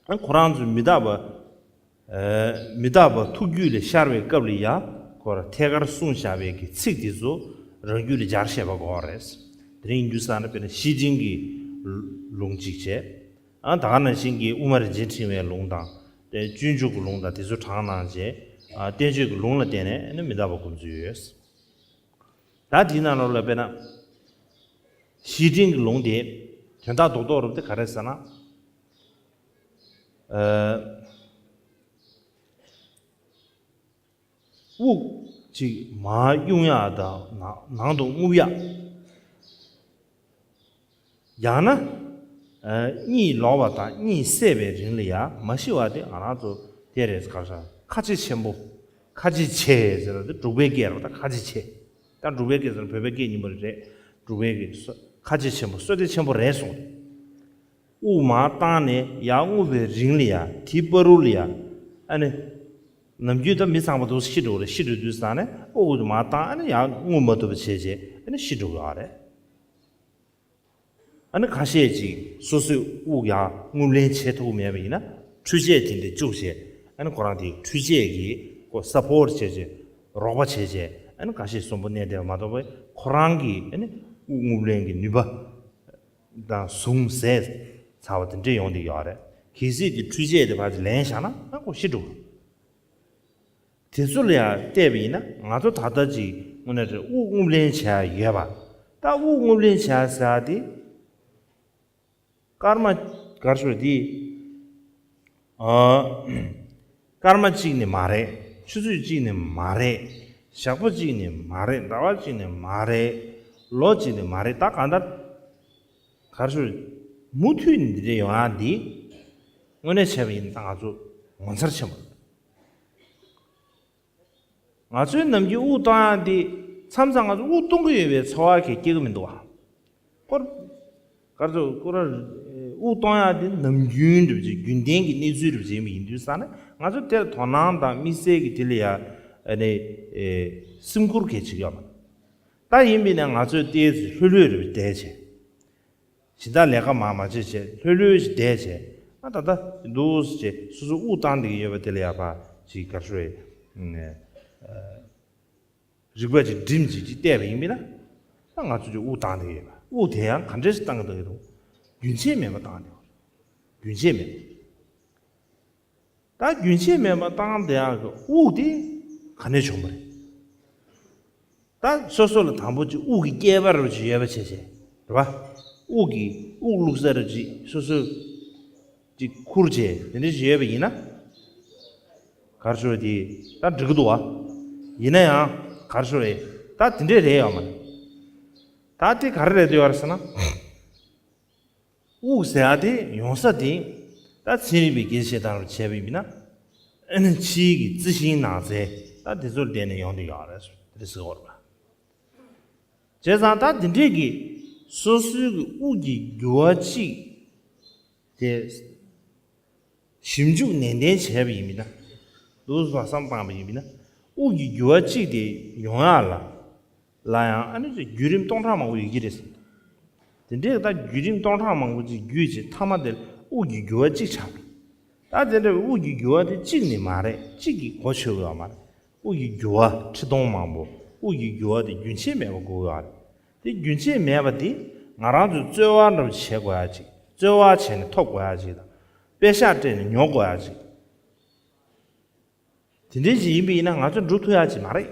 ཨ་ཁོ་རང་ཚོས་མི་རྟག་པ། ཨ་མི་རྟག་པ་ཐུགས་རྒྱུད་ལས་ཤར་བའི་སྐབས་ལ་ཡ། ཁོ་ར་ཐད་ཀར་གསུངས་བཞག་པའི་གི་ཚིག་དེ་ཚོ་རང་རྒྱུད་ལ་སྦྱར་ཤེས་པ་དགོས་པ་རེད། དེ་རིང་ཡིན་དུས་ཙ་ན་དཔེར་ན་བཤེས་སྤྲིང་གི་ལུང་གཅིག་བྱས། ཨ་ད་ག་ནང་བཞིན་གྱི་དབུ་མ་རིན་ཆེན་ཕྲེང་བའི་ལུང་དང་། དེ་སྤྱོད་འཇུག་གི་ལུང་དང་དེ་ཚོ་དྲངས་གནང་བྱས། ཨ་བསྟན་བཅོས་ཀྱི་ལུང་ལ་བརྟེན་ནས་ཨ་ནི་མི་རྟག་པ་སྒོམ་ཚུལ་ཡོད། ད་དེའི་ནང་ལོགས་ལ་དཔེར་ན། བཤེས་སྤྲིང་གི་ལུང་དེ་དོན་དག་རྡོག་རྡོག་རུབ་དེ་ག་རེ་ཟེར་ན། ཨ་དབུགས་གཅིག་མར་དབྱུང་ཡག་དང་ནང་ནང་དུ་རྔུབ་ཡག་ཡང་ན། ཨ་གཉིད་ལོག་པ་དང་གཉིད་སད་པའི་རིང་ལ་ཡང་མ་ཤི་བ་དེ་ང་རང་ཚོ་དེ་རེད་ག་རེ་ཟེར་ཁ་ཆེ་ཆེན་པོ། ཁ་ཆེ་ཆེ་ཟེར་བ་དེ་འབྲུག་པའི་སྐད་རེད་ད་ཁ་ཆེ་ཆེ། ད་འབྲུག་པའི་སྐད་ཟེར་ན་བོད་པའི་སྐད་གཉིས་པོ་རེད། འབྲུག་པའི་སྐད་སོ་ཁ་ཆེ་ཆེན་པོ་བསོད་བདེ་ཆེན་པོ་རེད་གསུངས་ཏེ། དབུགས་མར་བཏང་ནས་ཡར་རྔུབ་པའི་རིང་ལ་ཡ་དེའི་བར་དུ་ལ་ཡ། ཨ་ནི། ནམ་རྒྱུན་ད་མི་ཚང་མ་འདུག་ཤི་འགྲོ་གི་རེད་ཤི་འགྲོ་དུས་ཙང་ནས་དབུགས་མར་བཏང་ཨ་ནི་ཡར་རྔུབ་མ་ཐུབ་པ་བྱས་བྱས་ཨ་ནི་ཤི་འགྲོ་གི་ཡོད་རེད། ཨ་ནི་ཁ་ཤས་ཅིག་སོ་སོས་དབུགས་ཡར་རྔུབ་ལེན་བྱེད་ཐུབ་མེད་པ་ཡིན་ན་འཕྲུལ་ཆས་དེ་འདྲ་བཅུག་བྱས་ཨ་ནི་ཁོ་རང་དེ་འཕྲུལ་ཆས་ཀྱི་ཁོ་སཔོར་ཊི་བྱས་བྱས་རོགས་པ་བྱས་བྱས་ཨ་ནི་ཁ་ཤས་གསོན་པོ་གནས་བསྡད་པ་མ་གཏོགས་པའི་ཁོ་རང་གི་ཨ་ནི་དབུགས་རྔུབ་ལེན་གྱི་ནུས་པ་དང་ཟུངས་ཟད་ཚར་བ་དེ་འདྲ་ཡོང་བསྡད་ཡོད་རེད། གལ་སྲིད་དེ་འཕྲུལ་ཆས་དེ་ཕར་ཅིག་ལེན་བཞག་ན་ཨ་ཁོ་ཤི་འགྲོ། དེ་ཚོ་ལ་ཡང་བལྟས་པ་ཡིན་ན་ང་ཚོ་ད་ལྟ་ཅིག་དངོས་གནས་རེད་དབུགས་རྔུབ་ལེན་བྱས་ཡོད་པ། ད་དབུགས་རྔུབ་ལེན་བྱ་ཟེར་ཡ་དེ། སྐར་མ་གར་ཞོར་དེ། ཨ། སྐར་མ་གཅིག་ནི་མ་རེད། ཆུ་ཚོད་གཅིག་ནི་མ་རེད། ཞག་པོ་གཅིག་ནི་མ་རེད། ཟླ་བ་གཅིག་ནི་མ་རེད། ལོ་གཅིག་ནི་མ་རེད། ད་གང་ལྟར་གར་ཞོར་མུ་མཐུད་ནས་འདི་འདྲ་ཡོང་ཡ་འདི་དངོས་གནས་བྱས་པ་ཡིན་ན་ད་ང་ཚོ་ངོ་མཚར་ཆེན་པོ་རེད། ང་ཚོའི་ནམ་རྒྱུན་དབུགས་གཏོང་ཡག་འདི་མཚམས་མཚམས་ང་ཚོ་དབུགས་གཏོང་གི་ཡོད་པའི་ཚོར་བ་གང་ཡང་སྐྱེ་གི་མི་འདུག་བ། སྐོར། ག་རེ་ཟེར། སྐོར་ར། དབུགས་གཏོང་ཡག་འདི་ནམ་རྒྱུན་འདྲ་བ་ཅིག་རྒྱུན་ལྡན་གྱི་གནས་ཚུལ་འདྲ་བ་ཅིག་ཡིན་པ་ཡིན་དུས་ཙང་ནས་ང་ཚོ་དེར་དོ་སྣང་དང་དམིགས་བསལ་གྱི་དེ་ལ་ཡ། ཨ་ནི། ཨེ། སེམས་ཁུར་གང་ཡང་བྱེད་ཀྱི་ཡོད་མ་རེད། ད་ཡིན་པས་ན་ང་ཚོས་ཏོག་ཙམ་ལྷོད་ལྷོད་རེ་བསྡད་བྱས། སྦྱིན་བདག་ལས་ཀ་མང་མང་བྱས་བྱས་ལྷོད་ལྷོད་ཅིག་བསྡད་བྱས། ཨ། ད་ལྟ་འདུག་ཟེར་བྱས་སོ་སོ་དབུགས་བཏང་བསྡད་ཀྱི་ཡོད་པ་དེ་ལ་ཡ་ཕར་ཅིག་ག་རེ་ཞུ་དགོས་རེད། ཨ། རིག་པ་ཅིག་སྒྲིམ་ཅིག་ཅིག་བལྟས་པ་ཡིན་པས་ན། ད་ང་ཚོ་ཅིག་དབུགས་བཏང་བསྡད་ཀྱི་ཡོད་པ། དབུགས་དེ་ཡང་ག་འདྲས་ཤིག་བཏང་གི་འདུག་གི་འདུག་རྒྱུན་ཆད་མེད་པར་བཏང་བསྡད་ཀྱི་ཡོད་རེད། རྒྱུན་ཆད་མེད་པ། ད་རྒྱུན་ཆད་མེད་པར་བཏང་བསྡད་ཡག་གི་དབུགས་དེ་ག་ནས་བྱུང་བ་རེད། ད་སོ་སོ་ལ་དང་པོ་ཅིག་དབུགས་ཀྱི་སྐྱེས་པ་རུ་ཅིག་ཡོད་པ་བྱས་བྱས། རེད་བ། དབུགས་ཀྱི་དབུགས་བླུགས་ས་རུ་ཅིག་སོ་སོ་ཅིག་ཁུར་བྱས་དེ་འདྲ་ཅིག་ཡོད་པ་ཡིན་ན། ག་རེ་ཞུ་དགོས་རེད། དེ་ད་འགྲིག་གི་འདུག་བ། ཡིན་ན་ཡང་ག་རེ་ཞུ་དགོས་རེད། ད་དེ་འདྲས་རེད་ཡོད་མ་རེད། ད་དེ་ག་རེ་རེད་འདོད་ཡོད་རེད་ཟེར་ན། དབུགས་ཟེར་ཡག་དེ་ཡོང་ས་དེ། ད་ཚན་རིག་པའི་སྐད་ཆ་བཤད་སྟངས་ལ་བྱས་པ་ཡིན་ན། ཨ་ནི་ཕྱིའི་གི་རྩི་ཤིང་ནགས་ཚལ། ད་དེ་ཚོར་བརྟེན་ནས་ཡོང་བསྡད་ཡོད་རེད་དེ་འདྲ་ཟེར་གྱི་ཡོད་རེད་པ། བྱས་ཙང་ད་དེ་འདྲས་ཀྱི་སོ་སོའི་གི་དབུགས་ཀྱི་རྒྱུ་བ་གཅིག་དེ། ཞིབ་འཇུག་ནན་ཏན་བྱས་པ་ཡིན་པས་ན། འདུག་སེ་བསམ་བཏང་བ་ཡིན་པས་ན། དབུགས་ཀྱི་རྒྱུ་བ་གཅིག་དེ་ཡོང་ཡག་ལ། ལ་ཡང་ཨ་ནི་བརྒྱུད་རིམ་སྟོང་ཕྲག་མང་པོ་ཡོད་ཀྱི་རེད་ཟེར། དེ་འདྲའི་ད་བརྒྱུད་རིམ་སྟོང་ཕྲག་མང་པོ་ཅིག་བརྒྱུད་བྱས་མཐའ་མ་དེར་དབུགས་ཀྱི་རྒྱུ་བ་གཅིག་ཆགས་པ། ད་དེ་འདྲ་བའི་དབུགས་ཀྱི་རྒྱུ་བ་དེ་གཅིག་ནི་མ་རེད། གཅིག་གིས་གོ་ཆོད་ཀྱི་ཡོད་མ་རེད། དབུགས་ཀྱི་རྒྱུ་བ་ཁྲི་སྟོང་མང་པོ། དབུགས་ཀྱི་རྒྱུ་བ་དེ་རྒྱུན་ཆད་མེད་པ་དགོས་ཀྱི་ཡོད་རེད། དེ་རྒྱུན་ཆད་མེད་པ་དེ་ང་རང་ཚོས་རྩོལ་བ་འདྲ་བོ་བྱེད་དགོས་ཡ་ཅིག་རྩོལ་བ་བྱས་ནས་ཐོབ་དགོས་ཡ་ཅིག་དང་། པད་ཤག་སྤྲད་ནས་ཉོ་དགོས་ཡ་ཅིག་དེ་འདྲའི་ཅིག་ཡིན་པ་ཡིན་ན་ང་ཚོ་འགྲུབ་ཐུབ་ཡ་ཅིག་མ་རེད།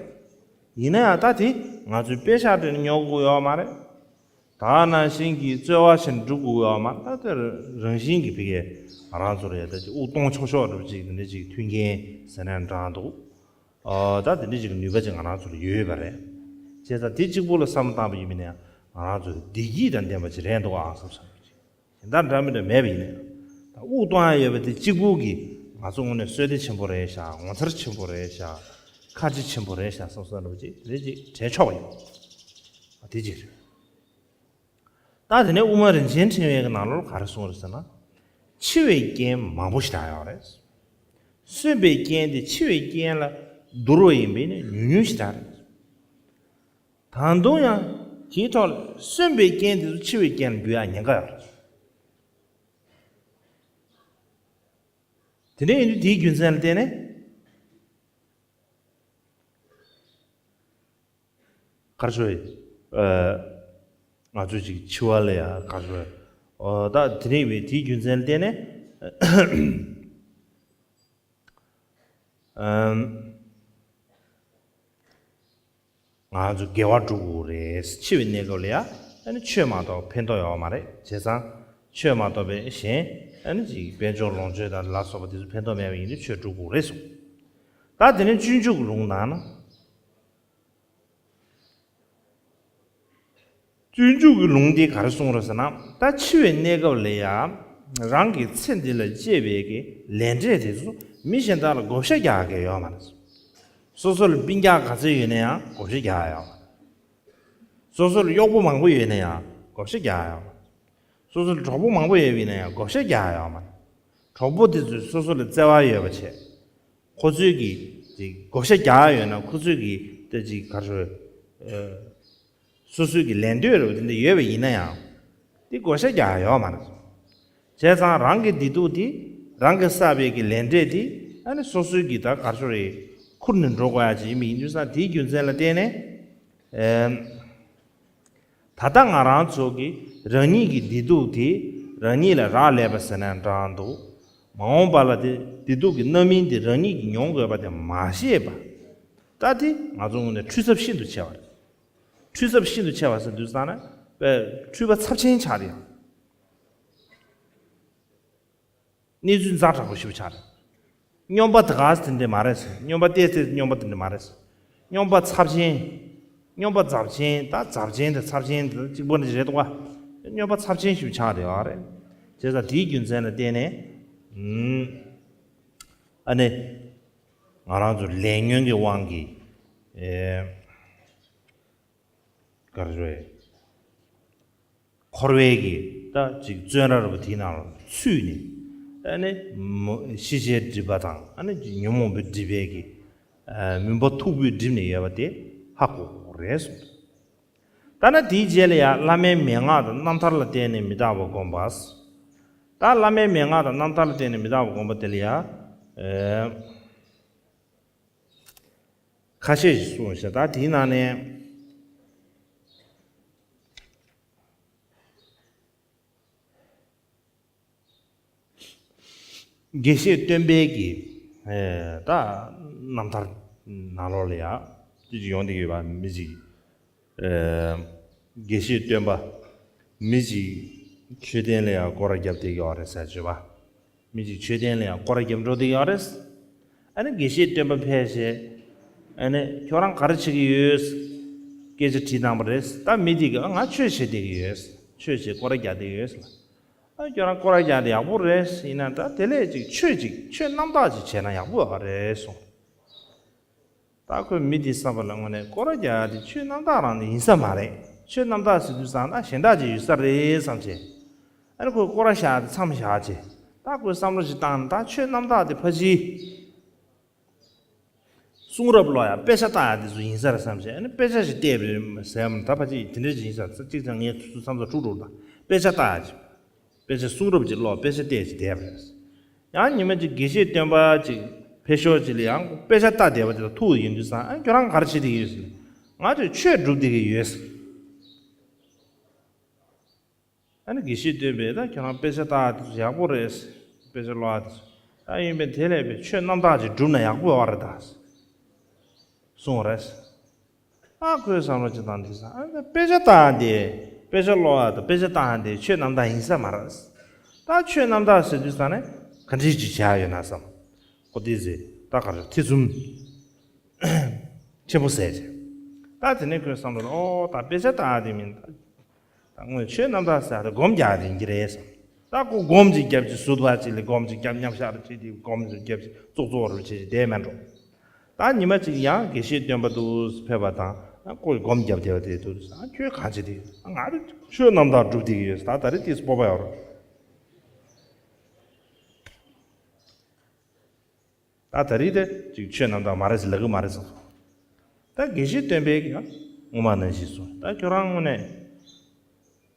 ཡིན་ན་ཡང་ད་དེ་ང་ཚོས་པད་ཤག་སྤྲད་ནས་ཉོ་དགོས་ཡོད་མ་རེད། ད་ནང་བཞིན་གྱི་རྩོལ་བ་བྱས་ནས་འགྲུབ་དགོས་ཡོད་མ་རེད། ད་དེ་རང་བཞིན་གྱིས་ཕ་གིར་ང་རང་ཚོར་ཡ་ད་ཅིག་དབུགས་གཏོང་ཆོག་ཆོག་འདྲ་བོ་ཅིག་དེ་འདྲ་ཅིག་མཐུན་རྐྱེན་ཟེར་ན་འདྲ་འདུག་ཨ། ད་དེ་འདྲ་ཅིག་གི་ནུས་པ་ཅིག་ང་རང་ཚོར་ཡོད་པ་རེད། བྱས་ཙང་དེ་གཅིག་པུ་ལ་བསམ་བློ་བཏང་པ་ཡིན་པ་ཡིན་ན་ཡང་ང་རང་ཚོ་བདེ་སྐྱིད་དང་ལྡན་པ་ཅིག་རེད་འདུག་ཨང་བསམ་བསམ་ཅིག་གཞན་དག་འདྲ་མི་འདྲ་མེད་པ་ཡིན་ན་ཡང་། ད་དབུགས་གཏོང་ཡ་ཡོད་པ་དེ་གཅིག་པུ་གིས་ང་ཚོ་དངོས་གནས་བསོད་བདེ་ཆེན་པོ་རེད་ཤག་ངོ་མཚར་ཆེན་པོ་རེད་ཤག་ཁ་རྗེ་ཆེན་པོ་རེད་ཤག་བསམ་བསམ་འདྲ་བོ་ཅིག་དེ་འདྲ་ཅིག་དྲན་ཆོག་པ་ཡིན། ཨ། དེ་གཅིག་རེད། ད་དེ་ནས་དབུ་མ་རིན་ཆེན་ཕྲེང་བའི་ནང་ལོགས་ག་རེ་གསུངས་རེད་ཟེར་ན། འཆི་བའི་རྐྱེན་མང་པོ་ཞེ་དྲག་ཡོད་རེད། གསོན་པའི་རྐྱེན་དེ་འཆི་བའི་རྐྱེན་ལ་བསྡུར་བ་ཡིན་པས་ན་ཉུང་ཉུང་ཞེ་དྲག་རེད། ད་དུང་ཡང་དེའི་ཐོག་ལ་གསོན་པའི་རྐྱེན་དེ་ཚོ་འཆི་བའི་རྐྱེན་ལ་འགྱུར་ཡག་ཉེན་ཁ་ཡོད་རེད། དེ་འདྲ་ཡིན་དུས་དེའི་རྒྱུ་མཚན་ལ་བརྟེན་ནས། ག་རེ་ཞུ་དགོས་རེད། ཨ། ང་ཚོས་ཅིག་འཆི་བ་ལ་ཡ་ག་རེ་ཞུ་དགོས་རེད། ཨོ། ད་དེ་འདྲ་ཡིན་པས་དེའི་རྒྱུ་མཚན་ལ་བརྟེན་ནས། ཨམ། ང་ཚོ་དགེ་བ་སྒྲུབ་དགོས་རེད། འཆི་བའི་གནས་སྐབས་ལ་ཡ། ཨ་ནི་ཆོས་མ་གཏོགས་ཕན་ཐོགས་ཡོད་མ་རེད། བྱས་ཙང་ཆོས་མ་གཏོགས་པའི་གཞན་ཨ་ནི་ཅིག་དཔལ་འབྱོར་ལོངས་སྤྱོད་དང་ལ་སོགས་པ་དེ་ཚོ་ཕན་ཐོགས་མེད་པ་ཡིན་དུས་ཆོས་སྒྲུབ་དགོས་རེད་གསུངས། ད་དེ་ནས་སྤྱོད་འཇུག་གི་ལུང་བཏང་ན། སྤྱོད་འཇུག་གི་ལུང་དེ་ག་རེ་གསུངས་རེད་ཟེར་ན། ད་འཆི་བའི་གནས་སྐབས་ལ་ཡང་རང་གི་ཚེ་འདི་ལ་གཅེས་པའི་གི་ལས་འབྲས་དེ་ཚོ་མི་གཞན་དག་ལ་བགོ་བཤའ་རྒྱག་གི་ཡོད་མ་རེད། སོ་སོ་ལ་སྤུན་ཀྱག་ག་ཚོད་ཡོད་ན་ཡང་བགོ་བཤའ་རྒྱག་ཡ་ཡོད་མ་རེད། སོ་སོ་ལ་གཡོག་པོ་མང་པོ་ཡོད་ན་ཡང་བགོ་བཤའ་རྒྱག་ཡ་ཡོད་མ་རེད། སོ་སོ་ལ་གྲོགས་པོ་མང་པོ་ཡོད་པ་ཡིན་ན་ཡང་བགོ་བཤའ་རྒྱག་ཡ་ཡོད་མ་རེད། གྲོགས་པོ་དེ་ཚོས་སོ་སོ་ལ་བརྩེ་བ་ཡོད་པ་བྱས། ཁོ་ཚོས་ཀྱིས་དེ་བགོ་བཤའ་རྒྱག་ཡ་ཡོད་ན་ཁོ་ཚོས་ཀྱིས་ད་ཅིག་ག་རེ་ཞུ། ཨ། སོ་སོའི་གི་ལས་འདོད་རེ་བ་དེ་འདྲ་ཡོད་པ་ཡིན་ན་ཡང་། དེ་བགོ་བཤའ་རྒྱག་ཡ་ཡོད་མ་རེད། བྱས་ཙང་རང་གི་བདེ་སྡུག་དེ་རང་གིས་བསགས་པའི་གི་ལས་འབྲས་དེ་ཨ་ནི་སོ་སོའི་གི་ད་ག་རེ་ཞུ་རེད། ཁུར་ནས་འགྲོ་དགོས་ཡ་ཅིག་ཡིན་པ་ཡིན་དུས་ཙང་དེའི་རྒྱུ་མཚན་ལ་བརྟེན་ནས། ཨེམ། ད་ལྟ་ང་རང་ཚོ་གིས་རང་ཉིད་ཀྱི་བདེ་སྡུག་དེ་རང་ཉིད་ལ་རག་ལས་པ་ཟེར་ན་འདྲ་འདུག་མ་འོངས་པ་ལ་དེ་བདེ་སྡུག་གི་རྣམ་སྨིན་དེ་རང་ཉིད་ཀྱིས་མྱོང་དགོས་པ་དེ་མ་ཤེས་པ། ད་དེ་ང་ཚོ་ངོས་ནས་འཁྲུལ་ཚབས་ཤིན་ཏུ་ཆེ་བ་རེད། འཁྲུལ་ཚབས་ཤིན་ཏུ་ཆེ་བ་ཟེར་དུས་ཙང་ན་པའི་འཁྲུལ་པ་ཚབས་ཆེན་ཆགས་རེད། གནས་ཚུལ་ཛ་དྲག་པོ་ཞིག་ཆགས་རེད། སྨྱོན་པ་ད་ག་ཟེར་དེ་འདྲ་མ་རེད་ཟེར། སྨྱོན་པ་ཏོག་ཙམ་སྨྱོན་པ་དེ་འདྲ་མ་རེད་ཟེར། སྨྱོན་པ་ཚབས་ཆེན། སྨྱོན་པ་ཚབས་ཆེན། ད་ཚབས་ཆེན་དེ་ཚབས་ཆེན་དེ་གཅིག་པོ་འདྲ་རེད་འདུག་ག་སྨྱོན་པ་ཚབས་ཆེན་ཞིག་ཆགས་རེད་བ་རེད། བྱས་ཙང་དེའི་རྒྱུ་མཚན་ལ་བརྟེན་ནས། ཨ་ནི། ང་རང་ཚོ་ལས་ཉོན་གྱི་དབང་གིས། ཨེ། ག་རེ་རེད། འཁོར་བའི་གི་ད་ཅིག་བཙོན་ར་རུ་དེའི་ནང་ལ་ཚུད་ནས། ཨ་ནི་མོ་ཤེས་བྱའི་སྒྲིབ་པ་དང་ཨ་ནི་ཉོན་མོངས་པའི་སྒྲིབ་པའི་གི་ཨ་མུན་པ་མཐུག་པོས་བསྒྲིབས་ནས་ཡོད་པ་དེ་ཧ་གོ་དགོས་རེད་གསུངས། ད་ནི་དེའི་རྗེས་ལ་ཡང་བླ་མའི་མན་ངག་དང་རྣམ་ཐར་ལ་བརྟེན་ནས་མི་རྟག་པ་བསྒོམ་པ། ད་བླ་མའི་མན་ངག་དང་རྣམ་ཐར་ལ་བརྟེན་ནས་མི་རྟག་པ་བསྒོམ་པ་དེ་ལ་ཡང་ཨེ། ཁ་ཤས་ཤིག་གསུངས་ཤག་ད་དེའི་ནང་ནས། དགེ་བཤེས་སྟོན་པའི་གི་ཨེ་ད་རྣམ་ཐར་ནང་ལོགས་ལ་ཡ་ཅི་ཅིག་ཡོང་བསྡད་ཡོད་པ། མི་ཅིག་ཨེ་དགེ་བཤེས་སྟོན་པ་མི་ཅིག་མཆོད་རྟེན་ལ་ཡ་སྐོར་ར་བརྒྱབ་བསྡད་ཡོད་རེད་ཟེར་བརྗོད་པ། མི་ཅིག་མཆོད་རྟེན་ལ་ཡང་སྐོར་ར་བརྒྱབ་འགྲོ་བསྡད་ཡོད་རེད། ཨ་ནི་དགེ་བཤེས་སྟོན་པ་ཕེབས་བྱས། ཨ་ནི་ཁྱོད་རང་ག་རེ་བྱེད་ཀྱི་ཡོད། སྐད་ཆ་དྲིས་གནང་བ་རེད། ད་མི་དེ་གིས་ཨ་ང་ཆོས་བྱེད་བསྡད་ཀྱི་ཡོད། ཆོས་བྱེད་སྐོར་ར་རྒྱག་བསྡད་ཀྱི་ཡོད་ཟེར། ཨ་ཁྱོད་རང་སྐོར་ར་རྒྱག་དེ་ཡག་པོ་རེད། ཡིན་ན་ད་དེ་ལས་ཅིག་ཆོས་ཅིག་ཆོས་རྣམ་དག་ཅིག་བྱས་ན་ཡག་པོ་ཡོད་རེད་གསུངས། ད་ཁོས་མི་དེའི་བསམ་པ་ལ་དངོས་གནས་སྐོར་ར་རྒྱག་ཡ་དེ་ཆོས་རྣམ་དག་རང་དེ་ཡིན་ས་མ་རེད། ཆོས་རྣམ་དག་ཟེར་དུས་ཙང་ན་གཞན་དག་ཅིག་ཡོད་ས་རེད་བསམ་བྱས། ཨ་ནི་ཁོས་སྐོར་ར་བཞག་དེ་མཚམས་བཞག་བྱས། ད་ཁོས་བསམ་བློ་ཞིག་བཏང་ནས་ད་ཆོས་རྣམ་དག་དེ་ཕལ་ཆེར་གསུང་རབ་ཀློག་ཡ་དཔེ་ཆ་ལྟ་ཡ་དེ་ཚོ་ཡིན་ས་རེད་བསམ་བྱས། ཨ་ནི་དཔེ་ཆ་ཞིག་བལྟས་པ་རེད་ཟེར་མ། ད་ཕལ་ཆེར་དེ་འདྲ་ཞིག་ཡིན་ས་རེད། གཅིག་ཀྱང་ངས་ཚོ་མཚམས་སུ་འཁྲུག་འགྲོ། ད་དཔེ་ཆ་ལྟ་ཡ་ཅིག་དཔེ་ཆ་གསུང་རབ་ཅིག་ཀློག་དཔེ་ཆ་བལྟས་ཅིག་བསྡད་པ་རེད། ཡང་ཉི་མ་ཅིག་དགེ་བཤེས་སྟོན་པ་ཅིག་ཕེབས་ཤོག་ཅིག་ལ་ཡང་དཔེ་ཆ་ལྟ་བསྡད་པ་དེ་དང་ཐུག་ཡོང་དུས་ཙང་། ཨ་ཁྱོད་རང་ག་རེ་བྱེད་བསྡད་ཀྱི་ཡོད་ཟེར། ང་ཚོས་ཆོས་སྒྲུབ་བསྡད་ཀྱི་ཡོད་ཟེར། ཨ་ནི་དགེ་བཤེས་སྟོན་པས་ད་ཁྱོད་རང་དཔེ་ཆ་ལྟ་ཡག་པོ་རེད། དཔེ་ཆ་ཀློག་ཡག་དེ། ད་ཡིན་པས་དེ་ལས་པའི་ཆོས་རྣམ་དག་ཅིག་བསྒྲུབས་ན་ཡག་པོ་ཡོད་རེད་ད། གསུངས་རེད། ཨ་ཁོས་བསམ་བློ་ཅིག་བཏང་དུས་ཙང་། ཨ་ནི་དཔེ་ཆ་ལྟ་ཡག་དེ། དཔེ་ཆ་ཀློག་ཡག་དང་དཔེ་ཆ་ལྟ་ཡག་དེ་ཆོས་རྣམ་དག་ཡིན་ས་མ་རེད། ད་ཆོས་རྣམ་དག་ཟེར་དུས་ཙང་ནས་ག་འདྲ་ཅིག་བྱས་ཡོད་ན་བསམ། ཁོ་དེ་ཟེར་ད་ག་རེ་ཐེ་ཚོམ་ཆེན་པོ་ཟེར་བྱས། ད་དེ་ནས་ཁོའི་བསམ་བློ་ལ། ཨོ་ད་དཔེ་ཆ་ལྟ་ཡག་དེ་མིན། ད་དངོས་ཆོས་རྣམ་དག་ཟེར་ཡག་དེ་སྒོམ་རྒྱག་ཡག་དེ་ཡིན་གྱི་རེད་བསམ། ད་ཁོ་སྒོམ་ཅིག་བརྒྱབ་ཅིག་ཟུར་པ་ཅིག་ལ་སྒོམ་ཅིག་བརྒྱབ། མཉམ་བཞག་རུ་བྱེད་དེ་སྒོམ་ཅིག་བརྒྱབ་ཅིག་ཙོག་ཙོག་རུ་བྱེད་ཅིག་བསྡད་མེད་འགྲོ། ད་ཉི་མ་ཅིག་ཡང་དགེ་བཤེས་སྟོན་པ་འདུག་ཕེབས་པ་དང་། ཁོས་སྒོམ་བརྒྱབ་བསྡད་པ་དེ་འདུག་ཟེར། ཨ་ཁྱོད་གང་བྱེད་དེ། ཨ་ང་རང་ཆོས་རྣམ་དག་སྒྲུབ་བསྡད་ཀྱི་ཡོད་ཟེར། ད་ད་རེས་དེ་སྤོབས་པ་ཡོད་རེད། ད་ད་རེས་དེ་ཅིག་ཆོས་རྣམ་དག་མ་རེད་ཟེར་ལབ་ཀྱི་མ་རེད་གསུངས། ད་དགེ་བཤེས་སྟོན་པས་ཀྱང་སྔོན་མ་ནང་བཞིན་གསུངས། ད་ཁྱོད་རང་དངོས་གནས་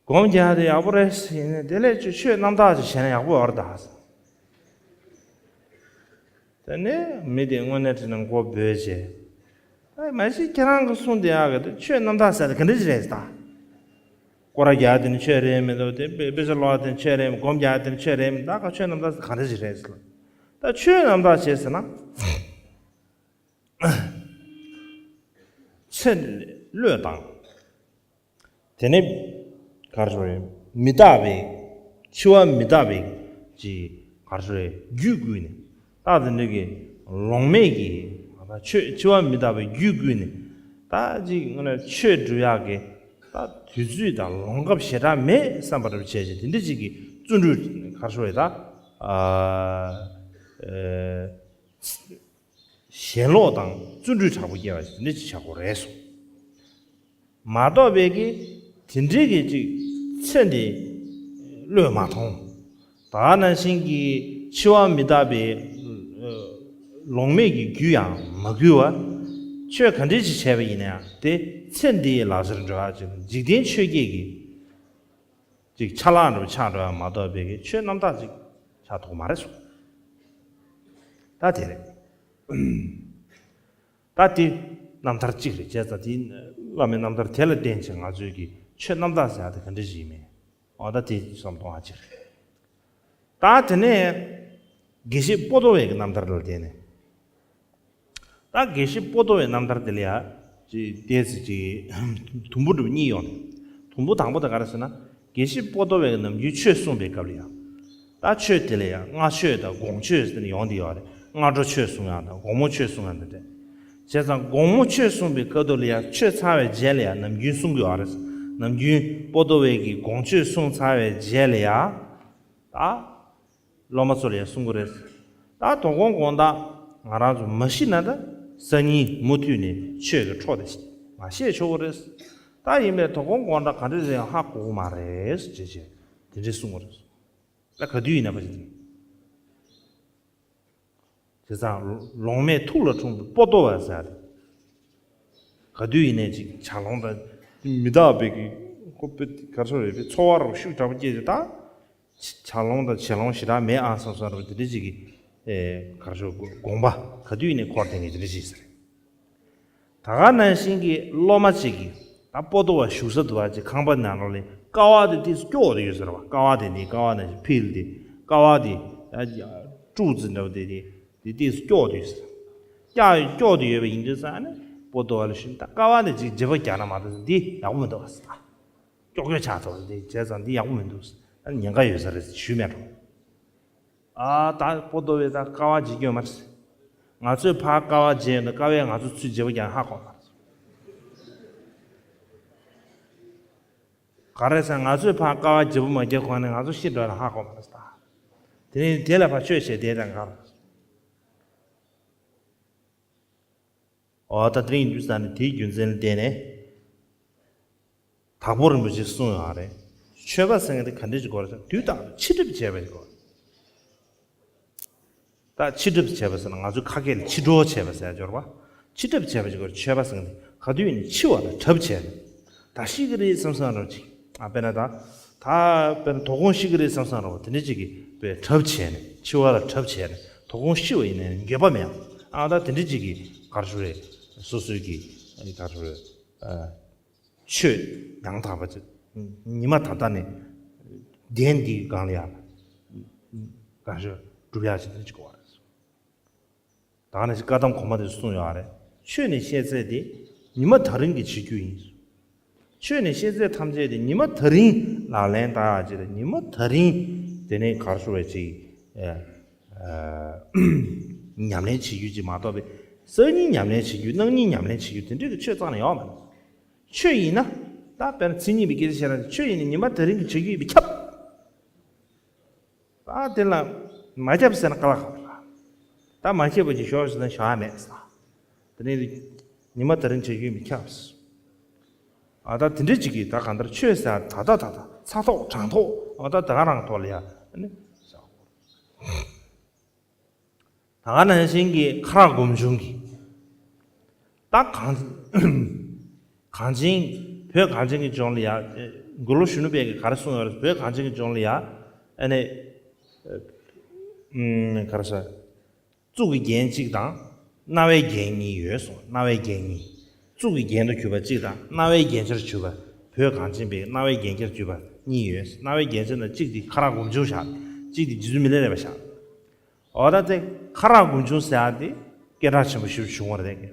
སྒོམ་རྒྱག་དེ་ཡག་པོ་རེད་ཟེར་ནས། དེ་ལས་ཁྱོད་ཆོས་རྣམ་དག་ཅིག་བྱས་ན་ཡག་པོ་ཡོད་རེད་ད་ཟེར། དེ་ནས་མི་དེ་དངོས་གནས་དྲན་ན་མགོ་འབོལ་བྱས། ཨ་མ་གཞི་ཁྱེད་རང་གིས་གསུངས་བསྡད་ཡག་གི་དེ་ཆོས་རྣམ་དག་ཟེར་དེ་ག་འདྲ་ཞིག་རེད་ཟེར་ད། སྐོར་ར་རྒྱག་དེ་ནི་ཆོས་རེད་མི་འདུག་དེ་དཔེ་དཔེ་ཆ་ཀློག་དེ་ནི་ཆོས་རེད། སྒོམ་རྒྱག་དེ་ནི་ཆོས་རེད་མི་འདུག་ད་ག་ཆོས་རྣམ་དག་ཟེར་ག་འདྲ་ཞིག་རེད་ཟེར། ད་ཆོས་རྣམ་དག་བྱས་ཟེར་ན། ཚེ་བློས་བཏང་། དེ་ནས་ག་རེ་ཟེར། མི་རྟག་པའི། འཆི་བ་མི་རྟག་པའི་ཅིག་ག་རེ་ཟེར། རྒྱུད་བསྐུལ་ནས། ད་དེ་འདྲ་གི་ལོང་མེད་ཀྱི་ཆོས། འཆི་བ་མི་རྟག་པའི་རྒྱུད་བསྐུལ་ནས། ད་ཅིག་ཆོས་སྒྲུབ་ཡག་གི་ད་དུས་ཚོད་དང་ལོང་སྐབས་ཞེ་དྲག་མེད་བསམ་པ་འདྲ་བྱས་ཅིག་དེ་འདྲ་ཅིག་གི་བརྩོན་འགྲུས་ག་རེ་ཟེར། ད་ཨ་ཨེ། ཞེན་ལོག་དང་བརྩོན་འགྲུས་དྲག་པོ་སྐྱེ་བ་ཞིག་འདི་ཅིག་བྱ་དགོས་རེད་གསུངས། མ་གཏོགས་པའི་གི་དེ་འདྲའི་གི་ཅིག་ཚེ་འདི་བློས་མ་ཐོངས། ད་ག་ནང་བཞིན་གྱི་འཆི་བ་མི་རྟག་པའི་ལོང་མེད་ཀྱི་རྒྱུད་ཡང་མ་བསྐུལ་བ། ཆོས་ག་འདྲ་ཅིག་བྱས་པ་ཡིན་ན་ཡང་དེ་ཚེ་འདིའི་ལག་ཆར་འགྲོ་ཡག་ཅིག་འཇིག་རྟེན་ཆོས་བརྒྱད་ཀྱི་ཅིག་ཆ་ལག་འདྲ་པོ་ཆགས་འགྲོ་ཡག་མ་གཏོགས་པའི་གི་ཆོས་རྣམ་དག་ཅིག་ཆགས་ཐུབ་ཀྱི་མ་རེད་གསུངས། ད་དེ་རེད། ད་དེ་རྣམ་ཐར་གཅིག་རེད། བྱས་ཙང་དེ་བླ་མའི་རྣམ་ཐར་དེ་ལ་བརྟེན་བྱས་ང་ཚོའི་གི་ཆོས་རྣམ་དག་ཟེར་ཡག་དེ་ག་འདྲ་ཞིག་ཡིན་མིན། འོ་ད་དེ་བསམ་གཏོང་བ་གཅིག་རེད། ད་དེ་ནས་དགེ་བཤེས་པོ་ཏོ་བའི་གི་རྣམ་ཐར་ལ་བརྟེན་ནས། ད་དགེ་བཤེས་པོ་ཏོ་བའི་རྣམ་ཐར་དེ་ལ་ཡ་ ཏོག་ཙམ་ཅིག་དུམ་བུ་འདྲ་པོ་གཉིས་ཡོང་ནས། དུམ་བུ་དང་པོ་དེ་ག་རེ་ཟེར་ན། དགེ་བཤེས་པོ་ཏོ་བས་ནམ་རྒྱུན་ཆོས་གསུངས་པའི་སྐབས་ལ་ཡང་། ད་ཆོས་དེ་ལ་ཡང་སྔ་ཆོས་དང་དགོངས་ཆོས་ཟེར་ནས་ཡོང་དེ་ཡོད་རེད། སྔ་དྲོ་ཆོས་གསུང་ཡག་དང་དགོང་མོ་ཆོས་གསུང་ཡག་འདི་འདྲ། བྱས་ཙང་དགོང་མོ་ཆོས་གསུངས་པའི་སྐབས་དུ་ལ་ཡང་ཆོས་ཚར་བའི་རྗེས་ལ་ཡང་ནམ་རྒྱུན་གསུང་གི་ཡོད་རེད། ནམ་རྒྱུན་པོ་ཏོ་བས་ཀྱི་དགོངས་ཆོས་གསུང་ཚར་བའི་རྗེས་ལ་ཡང་། ད། སློབ་མ་ཚོ་ལ་ཡང་གསུང་གི་རེད། ད་དོ་དགོང་དགོང་དག་ང་རང་ཚོ་མ་ཤི་ན་ད་སང་ཉིན་མུ་མཐུད་ནས་ཆོས་ཀྱི་འཕྲོ་དེ་མ་བཤད་ཆོག་གི་རེད། ད་ཡིན་པས་དོ་དགོང་དགོང་དག་ག་འདྲ་རེད་ཡང་ཧ་གོ་གི་མ་རེད་ཅེས་བྱས་དེ་འདྲས་གསུང་གི་རེད། ད་ག་དུས་ཡིན་ན་ཕ་ཅིག་བྱས་ཙང་ལོང་མེད་ཐུགས་ལ་འཁྲུངས་པའི་པོ་ཏོ་བ་ཟེར་ཡ་རེད། ག་དུས་ཡིན་ནའི་ཅིག་བྱ་ལོང་དང་མི་རྟག་པའི་གི་ཁོ་པེ་གར་སོ་རེད་པའི་ཚོར་བ་རུ་ཤུགས་དྲག་པོ་སྐྱེས་ཏེ་ད། བྱ་ལོང་དང་བྱེ་ལོང་ཞེ་དྲག་མེད་ཨང་བསམ་བསམ་རུ་དེ་འདྲ་ཅིག་གི་ཨེ་གར་སོ་དགོངས་པ་ག་དུས་ཡིན་ནའི་འཁོར་དེ་ངས་དེ་འདྲ་ཅིག་ཟེར། ད་ག་ནང་བཞིན་གྱི་སློབ་མ་ཅིག་གིས་ད་པོ་ཏོ་བ་བཞུགས་ས་དུ་བ་ཅིག་ཁང་པ་ནང་ལོགས་ལ་ཀ་བ་དེ་ཏིས་སྐྱོ་བ་དེ་ཡོད་ཟེར་བ། ཀ་བ་དེ་ནི་ཀ་བ་ནང་བཞིན་ཕིལ་ཏེ་ཀ་བ་དེ་ཨ་ཀྲུག་ཙི་འདྲ་བ་དེ་དེ་དེ་ཏིས་སྐྱོ་བ་དེ་ཡོད་ཟེར། ཀྱག་སྐྱོ་བ་དེ་ཡོད་པ་ཡིན་དུས་ཙང་ནི་པོ་ཏོ་བ་ལ་ཞུས། ད་ཀ་བ་དེ་ཅིག་བརྗེ་པོ་རྒྱག་ན་མ་གཏོགས་འདི་ཡག་པོ་མི་འདུག་ཟེར། ཀྱོག་ཀྱོག་ཆགས་ཚར་བ་དེ་བྱས་ཙང་འདི་ཡག་པོ་མི་འདུག་ཟེར། ཉེན་ཁ་ཡོད་ས་རེད་ཞུས་མེད་འགྲོ། ཨ་ད་པོ་ཏོ་བས་ད་ཀ་བ་བརྗེ་རྒྱུ་མ་རེད། ང་ཚོས་ཕར་ཀ་བ་བརྗེ་ཡོད་ན་ཀ་བས་ང་ཚོ་ཚུར་བརྗེ་པོ་རྒྱག་ཧ་གོ་མ་རེད། ག་རེ་ཟེར་ང་ཚོས་ཕར་ཀ་བ་བརྗེ་པོ་མ་རྒྱག་གོང་ནས་ང་ཚོ་ཤི་འགྲོ་ལ་ཧ་གོ་མ་རེད་ད། དེ་ནས་དེ་ལ་ཕར་ཆོས་བྱས་དེ་དང་ག་རེད། འོ་ད་དེ་རིང་ཡིན་དུས་ས་ནས་དེའི་རྒྱུ་མཚན་ལ་བརྟེན་ནས། དྭགས་པོ་རིན་པོ་ཆེས་གསུངས་ཡོད་རེད། མཆོད་པ་ཟེར་མཁན་དེ་ག་འདྲ་ཞིག་དགོས་རེད་ཟེར་ན་དུས་རྟག་ཏུ་ཕྱི་སྒྲིབ་བྱས་པ་ཞིག་དགོས་རེད། ད་ཕྱི་སྒྲིབ་བྱས་པ་ཟེར་ན་ང་ཚོའི་ཁ་སྐད་ལ་ཕྱི་དྲོ་བྱས་པ་ཟེར་ཡ་འབྱོར་བ། ཕྱི་སྒྲིབ་བྱས་པ་ཞིག་དགོས་རེད། མཆོད་པ་ཟེར་མཁན་དེ་ག་དུས་ཡིན་ནའི་འཆི་བ་ལ་གྲབས་བྱས་ནས། ད་ཤི་གི་རེད་བསམ་བསམ་རོགས་ཅིག་ཨ་དཔེར་ན་ད། ད་དཔེར་ན་དོ་དགོང་ཤི་གི་རེད་བསམ་བསམ་རོགས་དེ་འདྲ་ཅིག་གིས་དཔེ་གྲབས་བྱས་ནས་འཆི་བ་ལ་གྲབས་བྱས་ནས་དོ་དགོང་ཤི་བ་ཡིན་ནའི་འགྱོད་པ་མེད་ཨ། ད་དེ་འདྲ་ཅིག་གིས་གར་ཞུ་རེད། སོ་སོའི་གི་གར་ཞུ་རེད། ཨ། ཆོས་ཡང་དག་པ་ཅིག་ཉི་མ་ད་ལྟ་ནས་གདན་འདིའི་སྒང་ལ་ཡང་གང་ཞུ་སྒྲུབ་ཡག་ཅིག་དེ་ཅིག་གོ་བ་རེད། ད་ནི་བཀའ་གདམས་གོང་མ་དེ་གསུངས་ཡོད་རེད། ཆོས་ནི་བཤད་ཚད་དེ་ཉི་མ་ད་རིང་གི་བྱེད་རྒྱུ་ཡིན། ཆོས་ནི་བཤད་ཚད་ཐམས་ཅད་དེ་ཉི་མ་ད་རིང་ལག་ལེན་བསྟར་ཡག་ཅིག་རེད། ཉི་མ་ད་རིང་དེ་ནས་གར་ཞུ་བའི་ཅིག་ཨ་ཨ་ཉམས་ལེན་བྱེད་རྒྱུ་ཅིག་མ་གཏོགས་པའི་སང་ཉིན་ཉམས་ལེན་བྱེད་རྒྱུ་གནངས་ཉིན་ཉམས་ལེན་བྱེད་རྒྱུ་དེ་འདྲའི་གི་ཆོས་རྩ་ནས་ཡོད་མ་རེད། ཆོས་ཡིན་ན། ད་དཔེར་ན་མཚན་ཉིད་པའི་སྐད་ཆ་བཤད་ན་ཆོས་ཡིན་ན་ཉི་མ་དེ་རིང་གི་བྱེད་རྒྱུ་ཡིན་པས་ཁྱབ། ད་དེ་ལ་མ་ཁྱབ་ཟེར་ན་དཀའ་ལས་ཁག་པོ་རེད། ད་མ་ཁྱབ་པ་ཅིག་ཞོག་ཟེར་ན་ཞོག་ཡ་མེད་ཟེར། དེ་ནས་ཉི་མ་དེ་རིང་བྱེད་རྒྱུ་ཡིན་པས་ཁྱབ་ཟེར། ཨ་ད་དེ་འདྲ་ཅིག་གིས་ད་གང་ལྟར་ཆོས་ཟེར་ད་ད་ད་ད་ཚ་ཐོག་གྲང་ཐོག་ཨ་ད་ད་ག་རང་ཐོག་ལ་ཡ་ཨ་ནི། ད་ག་ནང་བཞིན་གྱི་ཁ་རག་སྒོམ་བྱུང་གི། ད་གངས་གངས་ཅན་བོད་གངས་ཅན་གྱི་ལྗོངས་ལ་ཡ། མགུར་གླུ་གཞོན་ནུ་དཔལ་གྱིས་ག་རེ་གསུངས་ཡོད་རེད། བོད་གངས་ཅན་གྱི་ལྗོངས་ལ་ཡ། ཨ་ནི། ཨམ། ག་རེ་ཟེར། གཙུག་གི་རྒྱན་གཅིག་དང་རྣ་བའི་རྒྱན་གཉིས་ཡོད་གསུངས། རྣ་བའི་རྒྱན་གཉིས། གཙུག་གི་རྒྱན་དུ་གྱུར་པ་གཅིག་དང་རྣ་བའི་རྒྱན་ཆར་གྱུར་པ། བོད་གངས་ཅན་པའི་རྣ་བའི་རྒྱན་ཆར་གྱུར་པ་གཉིས་ཡོད། རྣ་བའི་རྒྱན་ཆར་ནང་གཅིག་དེ་ཁ་རག་སྒོམ་བྱུང་བཞག་གཅིག་དེ་རྗེ་བཙུན་མི་ལ་རས་པ་བཞག་འོ་ད་དེ་ཁ་རག་སྒོམ་བྱུང་ཟེར་ཡ་དེ་སྐད་གྲགས་ཆེན་པོ་ཞིག་བྱུང་བ་རེད།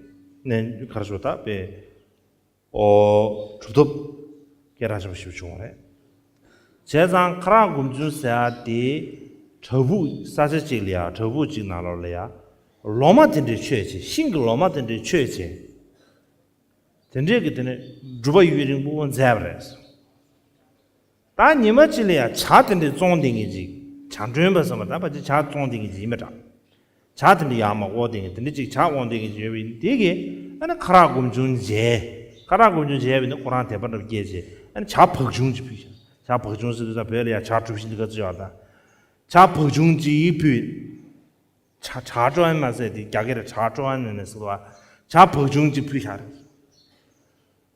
ནས་ག་རེ་ཞུ་ད་དཔེ། ཨོ། གྲུབ་ཐོབ་སྐད་གྲགས་ཆེན་པོ་ཞིག་བྱུང་བ་རེད། བྱས་ཙང་ཁ་རག་སྒོམ་བྱུང་ཟེར་ཡ་དེ་བྲག་ཕུག་ས་ཆ་གཅིག་ལ་ཡ་བྲག་ཕུག་གཅིག་ནང་ལོགས་ལ་ཡ་ལོ་མ་དེ་འདྲའི་ཆོས་བྱེད། ཤིང་གི་ལོ་མ་དེ་འདྲའི་ཆོས་བྱེད། དེ་འདྲས་ཀྱི་དེ་ནས་སྒྲུབ་པ་ཡུན་རིང་པོ་མཛད་པ་རེད། ད་ཉི་མ་གཅིག་ལ་ཡང་བྱ་དེ་འདྲས་བཙོང་བསྡད་མཁན་ཅིག་བྱ་མགྲོན་པ་ཟེར་བ་ད་ཕལ་ཆེར་བྱ་བཙོང་བསྡད་མཁན་ཅིག་ཡིན་པ་འདྲ། བྱ་དེ་འདྲས་ཡར་མར་དབོར་བསྡད་མཁན་དེ་འདྲས་ཅིག་བྱ་དབོར་བསྡད་མཁན་ཅིག་ཡོད་པ་ཡིན་དེ་གིས་ཨ་ནི་ཁ་རག་སྒོམ་བྱུང་མཇལ། ཁ་རག་སྒོམ་བྱུང་མཇལ་བ་ཡིན་ན་ཁོ་རང་དད་པ་འདྲ་པོ་སྐྱེས་བྱས་ཨ་ནི་བྱ་བག་ཆུང་ཅིག་ཕུལ་ཤག་བྱ་བག་ཆུང་ཟེར་དུས་ད་བོད་ལ་ཡང་བྱ་གྲུ་བཞི་འདི་ག་ཚོད་ཡོད་ད། བྱ་བག་ཆུང་ཅིག་ཕུལ། བྱ་བྱ་ཀྲོ་ཨན་མ་ཟེར་དེ་རྒྱ་སྐད་ལ་བྱ་ཀྲོ་ཨན་ནས་ཟེར་བ། བྱ་བག་ཆུང་གཅིག་ཕུལ་བཞག་རེད།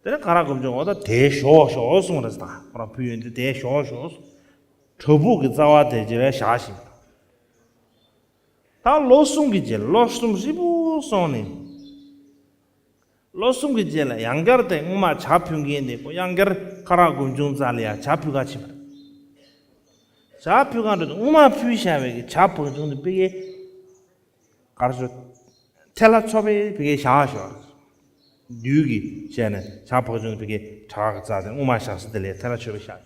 དེ་ནས་ཁ་རག་སྒོམ་བྱུང་འོ་ད་དེ་ཞོག་ཞོག་གསུངས་རེད་ད། ཁོ་རང་ཕུལ་ཡོང་དུས་དེ་ཞོག་ཞོག་གསུངས། བྲག་ཕུག་གི་རྩ་བ་དེ་རྗེས་ལ་བཞག་ཞིང་། ད་ལོ་གསུམ་གྱི་རྗེས་ལ་ལོ་གསུམ་ཧྲིལ་པོ་སོང་ནས། ལོ་གསུམ་གྱི་རྗེས་ལ་ཡང་བསྐྱར་དེ་སྔོན་མ་བྱ་ཕུལ་མཁན་དེ་ཁོ་ཡང་བསྐྱར་ཁ་རག་སྒོམ་བྱུང་རྩ་ལ་ཡ་བྱ་ཕུལ་ག་ཕྱིན་པ་རེད། བྱ་ཕུལ་ག་འགྲོ་དུས་སྔོན་མ་ཕུལ་བཞག་པའི་གི་བྱ་བག་ཆུང་དེ་ཕ་གིར་ག་རེ་ཟེར། ཐལ་བ་ཚོ་པའི་ཕ་གིར་བཞག་ཞོག་བདུད་ཀྱི་བྱས་ནས་ཇ་ཕོར་ཆུང་ཕ་གི་བྲག་གི་རྩ་དེ་སྔོན་མ་བཞག་ས་དེ་ལས་ཐལ་ཆོད་པ་བཞག་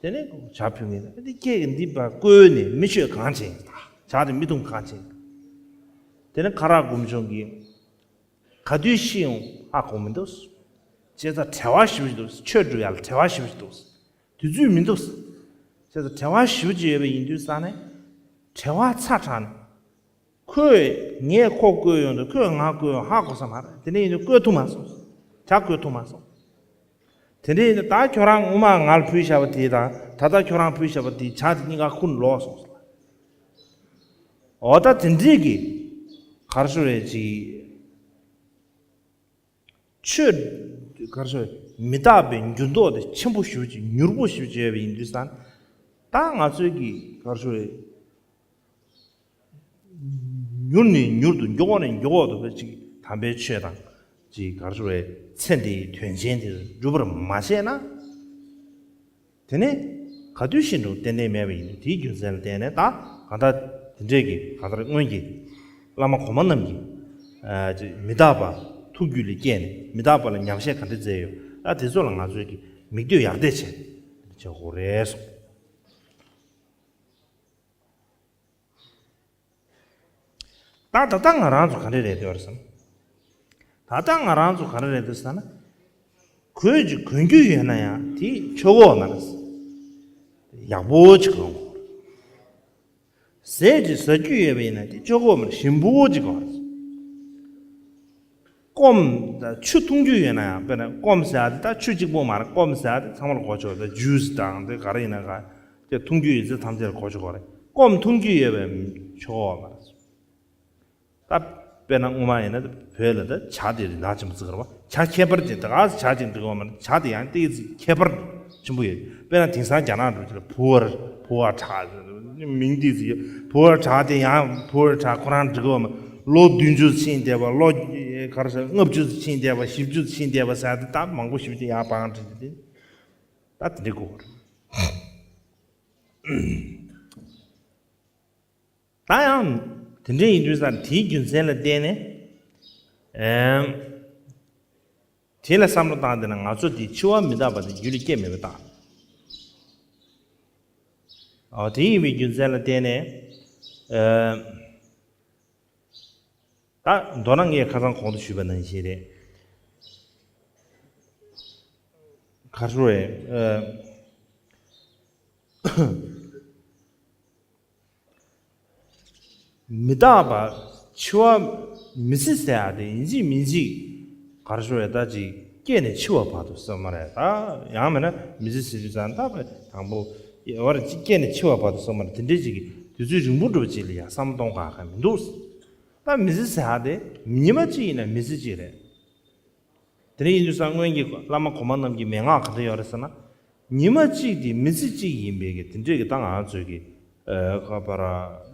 དེ་ནས་ཇ་ཕུལ་མཁན་དེ་ཁྱེད་ཀྱིས་འདི་པར་བསྐོལ་ནས་མི་ཆོས་གང་བྱེད། ཇ་དེ་མི་འཐུང་གང་བྱེད། དེ་ནས་ཁ་རག་སྒོམ་ཆུང་གིས་ག་དུས་ཤི་ཡོང་ཧ་གོ་མི་འདུག་བྱས་ཙང་བྲེལ་བ་ཞེ་པོ་ཞིག་འདུག་ཆོས་སྒྲུབ་ཡག་ལ་བྲེལ་བ་ཞེ་པོ་ཞིག་འདུག་དུས་ཚོད་མི་འདུག་བྱས་ཙང་བྲེལ་བ་ཞེ་པོ་ཅིག་ཡོད་པ་ཡིན་དུས་ཙང་ནས་བྲེལ་བ་ཚ་དྲགས་ནས། ཁོས་ངས་ཁོ་བསྐོལ་ཡོང་དུས་ཁོས་ང་བསྐོལ་ཡོང་ཧ་གོ་ས་མ་རེད། དེ་འདྲ་ཡིན་དུས་བསྐོལ་ཐུབ་མ་སོང་། ཇ་བསྐོལ་ཐུབ་མ་སོང་། དེ་འདྲ་ཡིན་དུས་ད་ཁྱོད་རང་སྔོན་མ་ང་ལ་ཕུལ་བཞག་པ་དེ་དང་ད་ལྟ་ཁྱོད་རང་ཕུལ་བཞག་པ་དེ་ཇ་དེ་གཉིས་ཀ་ཁུར་ལོག་སོང་ཟེར། འོ་ད་དེ་འདྲས་ཀྱི་གར་ཤོར་བའི་ཅིག་ཆོས་གར་ཤོར་མི་རྟག་པའི་འགྱུར་ལྡོག་དེ་ཆེན་པོ་ཞེ་པོ་ཅིག་མྱུར་པོ་ཞེ་པོ་ཅིག་ཡོད་པ་ཡིན་དུས་ཙང་ད་ང་ཚོའི་གི་གར་ཤོར་བའི་མྱུར་ནས་མྱུར་དུ་མགྱོགས་ནས་མགྱོགས་དུ་བས་ཅིག་དམ་པའི་ཆོས་དང་ཅིག་གར་ཞུ་བའི་ཚེ་འདིའི་དོན་ཆེན་དེ་སྒྲུབ་པར་མ་བྱས་ན། དེ་ནས་ག་དུས་ཤི་འགྲོ་ཏན་ཏན་མེད་པ་ཡིན། དེའི་རྒྱུ་མཚན་ལ་བརྟེན་ནས་ད་གང་ལྟར་དེ་འདྲས་ཀྱི་གང་ལྟར་སྔོན་གྱི་བླ་མ་གོང་མ་རྣམས་ཀྱིས་ཨ་ཅིག་མི་རྟག་པ་ཐུགས་རྒྱུད་ལ་སྐྱེས་ནས་མི་རྟག་པ་ལ་ཉམས་བཞེས་ག་འདྲ་མཛད་ཡོད་ཨ་དེ་ཚོ་ལ་ང་ཚོས་ཀྱི་མིག་ལྟོས་ཡར་ལྟས་བྱས་བྱེད་དགོས་རེད་གསུངས། ད་ད་ལྟ་ང་རང་ཚོ་ག་འདྲ་རེད་འདོད་རེད་བསམ། ད་ལྟ་ང་རང་ཚོ་ག་འདྲ་རེད་འདོད་ཟེར་ན། གོས་ཅིག་གོན་རྒྱུ་ཡོད་ན་ཡང་དེ་ཆོག་གོ་མ་རེད། ཡག་པོ་ཅིག་གོན་དགོས། ཟས་ཅིག་ཟ་རྒྱུ་ཡོད་པ་ཡིན་ན་དེ་ཆོག་གོ་མ་རེད། ཞིམ་པོ་ཅིག་གོན་དགོས། སྐོམ་དང་ཆུ་འཐུང་རྒྱུ་ཡོད་ན་ཡང་དཔེར་ན་སྐོམ་ཟེར་ཡ་དེ་ད་ཆུ་གཅིག་པོ་མ་རེད། སྐོམ་ཟེར་ཡ་དེ་ཚང་མ་ལ་གོ་ཆོག་ད་ཇུས་དང་དེ་ག་རེ་ཡིན་ན་ག་དེ་འཐུང་རྒྱུ་ཡོད་ཚད་ཐམས་ཅད་ལ་གོ་ཆོག་གོ་རེད། སྐོམ་འཐུང་རྒྱུ་ཡོད་པའི་ཆོག་གོ་མ་རེད། ད་དཔེར་ན་སྔོན་མ་ཡིན་ན་བོད་ལ་ད་ཇ་དེ་རིན་ཐང་ཆེན་པོ་བརྩི་གི་རེད་པ། ཇ་ཁྱད་པར་ཅན་ད་ག་ཇ་ཅིག་འདུག་གོ་མ་རེད། ཇ་དེ་ཡང་ཏོག་ཙམ་ཁྱད་པར་ཆེན་པོ་ཡོད། དཔེར་ན་དེང་སང་རྒྱ་ནག་འགྲོ་ཆེད་ལ་བུ་ཝར་བུ་ཝར་ཇ་མིང་འདི་ཟིག་བུ་ཝར་ཇ་དེ་ཡང་བུ་ཝར་ཇ་ཁོ་རང་འགྲིག་གི་ཡོད་མ་ལོ་བདུན་ཅུ་ཕྱིན་བསྡད་པ་ལོ་ག་རེ་ཟེར་ལྔ་བཅུ་ཕྱིན་བསྡད་པ་བཞི་བཅུ་ཕྱིན་བསྡད་པ་ཟེར་ཡ་དེ་ད་མང་པོ་ཞིག་ཅིག་ཡར་བང་བསྒྲིགས་ཏེ་ད་དེ་འདྲ་དགོས་པ་རེད། ད་ཡང་དེ་འདྲ་ཡིན་དུས་ཙང་དེའི་རྒྱུ་མཚན་ལ་བརྟེན་ནས་ཨེམ། དེ་ལ་བསམ་བློ་བཏང་བསྡད་ན་ང་ཚོ་འདི་འཆི་བ་མི་རྟག་པ་དེ་རྒྱུད་ལ་སྐྱེ་མེད་པ་དང་། ཨོ་དེ་ཡིན་པའི་རྒྱུ་མཚན་ལ་བརྟེན་ནས་ཨེམ། ད་མདོར་ན་ངས་ཁ་སང་གོང་དུ་ཞུས་པ་ནང་བཞིན་རེད། ག་རེ་ཟེར་དགོས་རེད། ཨེམ། མི་རྟག་པ་འཆི་བ་མི་ཚེ་ཟེར་ཡ་དེ་ཡིན་གཅིག་མིན་གཅིག་ག་རེ་ཟེར་དགོས་རེད། ད་ཅིག་སྐྱེས་ནས་འཆི་བ་བར་དུ་ཟེར་མ་རེད། ད་ཡང་མིན་ན་མི་ཚེ་ཟེར་དུས་ཙང་ད་དཔེ་དང་པོ་ཡ་བར་ཅིག་སྐྱེས་ནས་འཆི་བ་བར་དུ་ཟེར་མ་རེད། དེ་འདྲའི་ཅིག་གི་དུས་ཚོད་རིང་པོ་འགྲོ་བ་ཅིག་ལ་ཡང་བསམ་གཏོང་དཀའ་ག་མི་འདུག་ད་མི་ཚེ་ཟེར་ཡ་དེ་ཉི་མ་གཅིག་ཡིན་ན་མི་ཚེ་གཅིག་རེད། དེ་འདྲ་ཡིན་དུས་ཙང་སྔོན་གྱི་བླ་མ་གོང་མ་རྣམས་ཀྱི་མན་ངག་ག་འདྲ་ཡོད་རེད་ཟེར་ན། ཉི་མ་གཅིག་དེ་མི་ཚེ་གཅིག་ཡིན་པའི་གི་དེ་འདྲས་ཀྱི་ད་ང་ཚོས་ཀྱི་ཨ་ག་པར་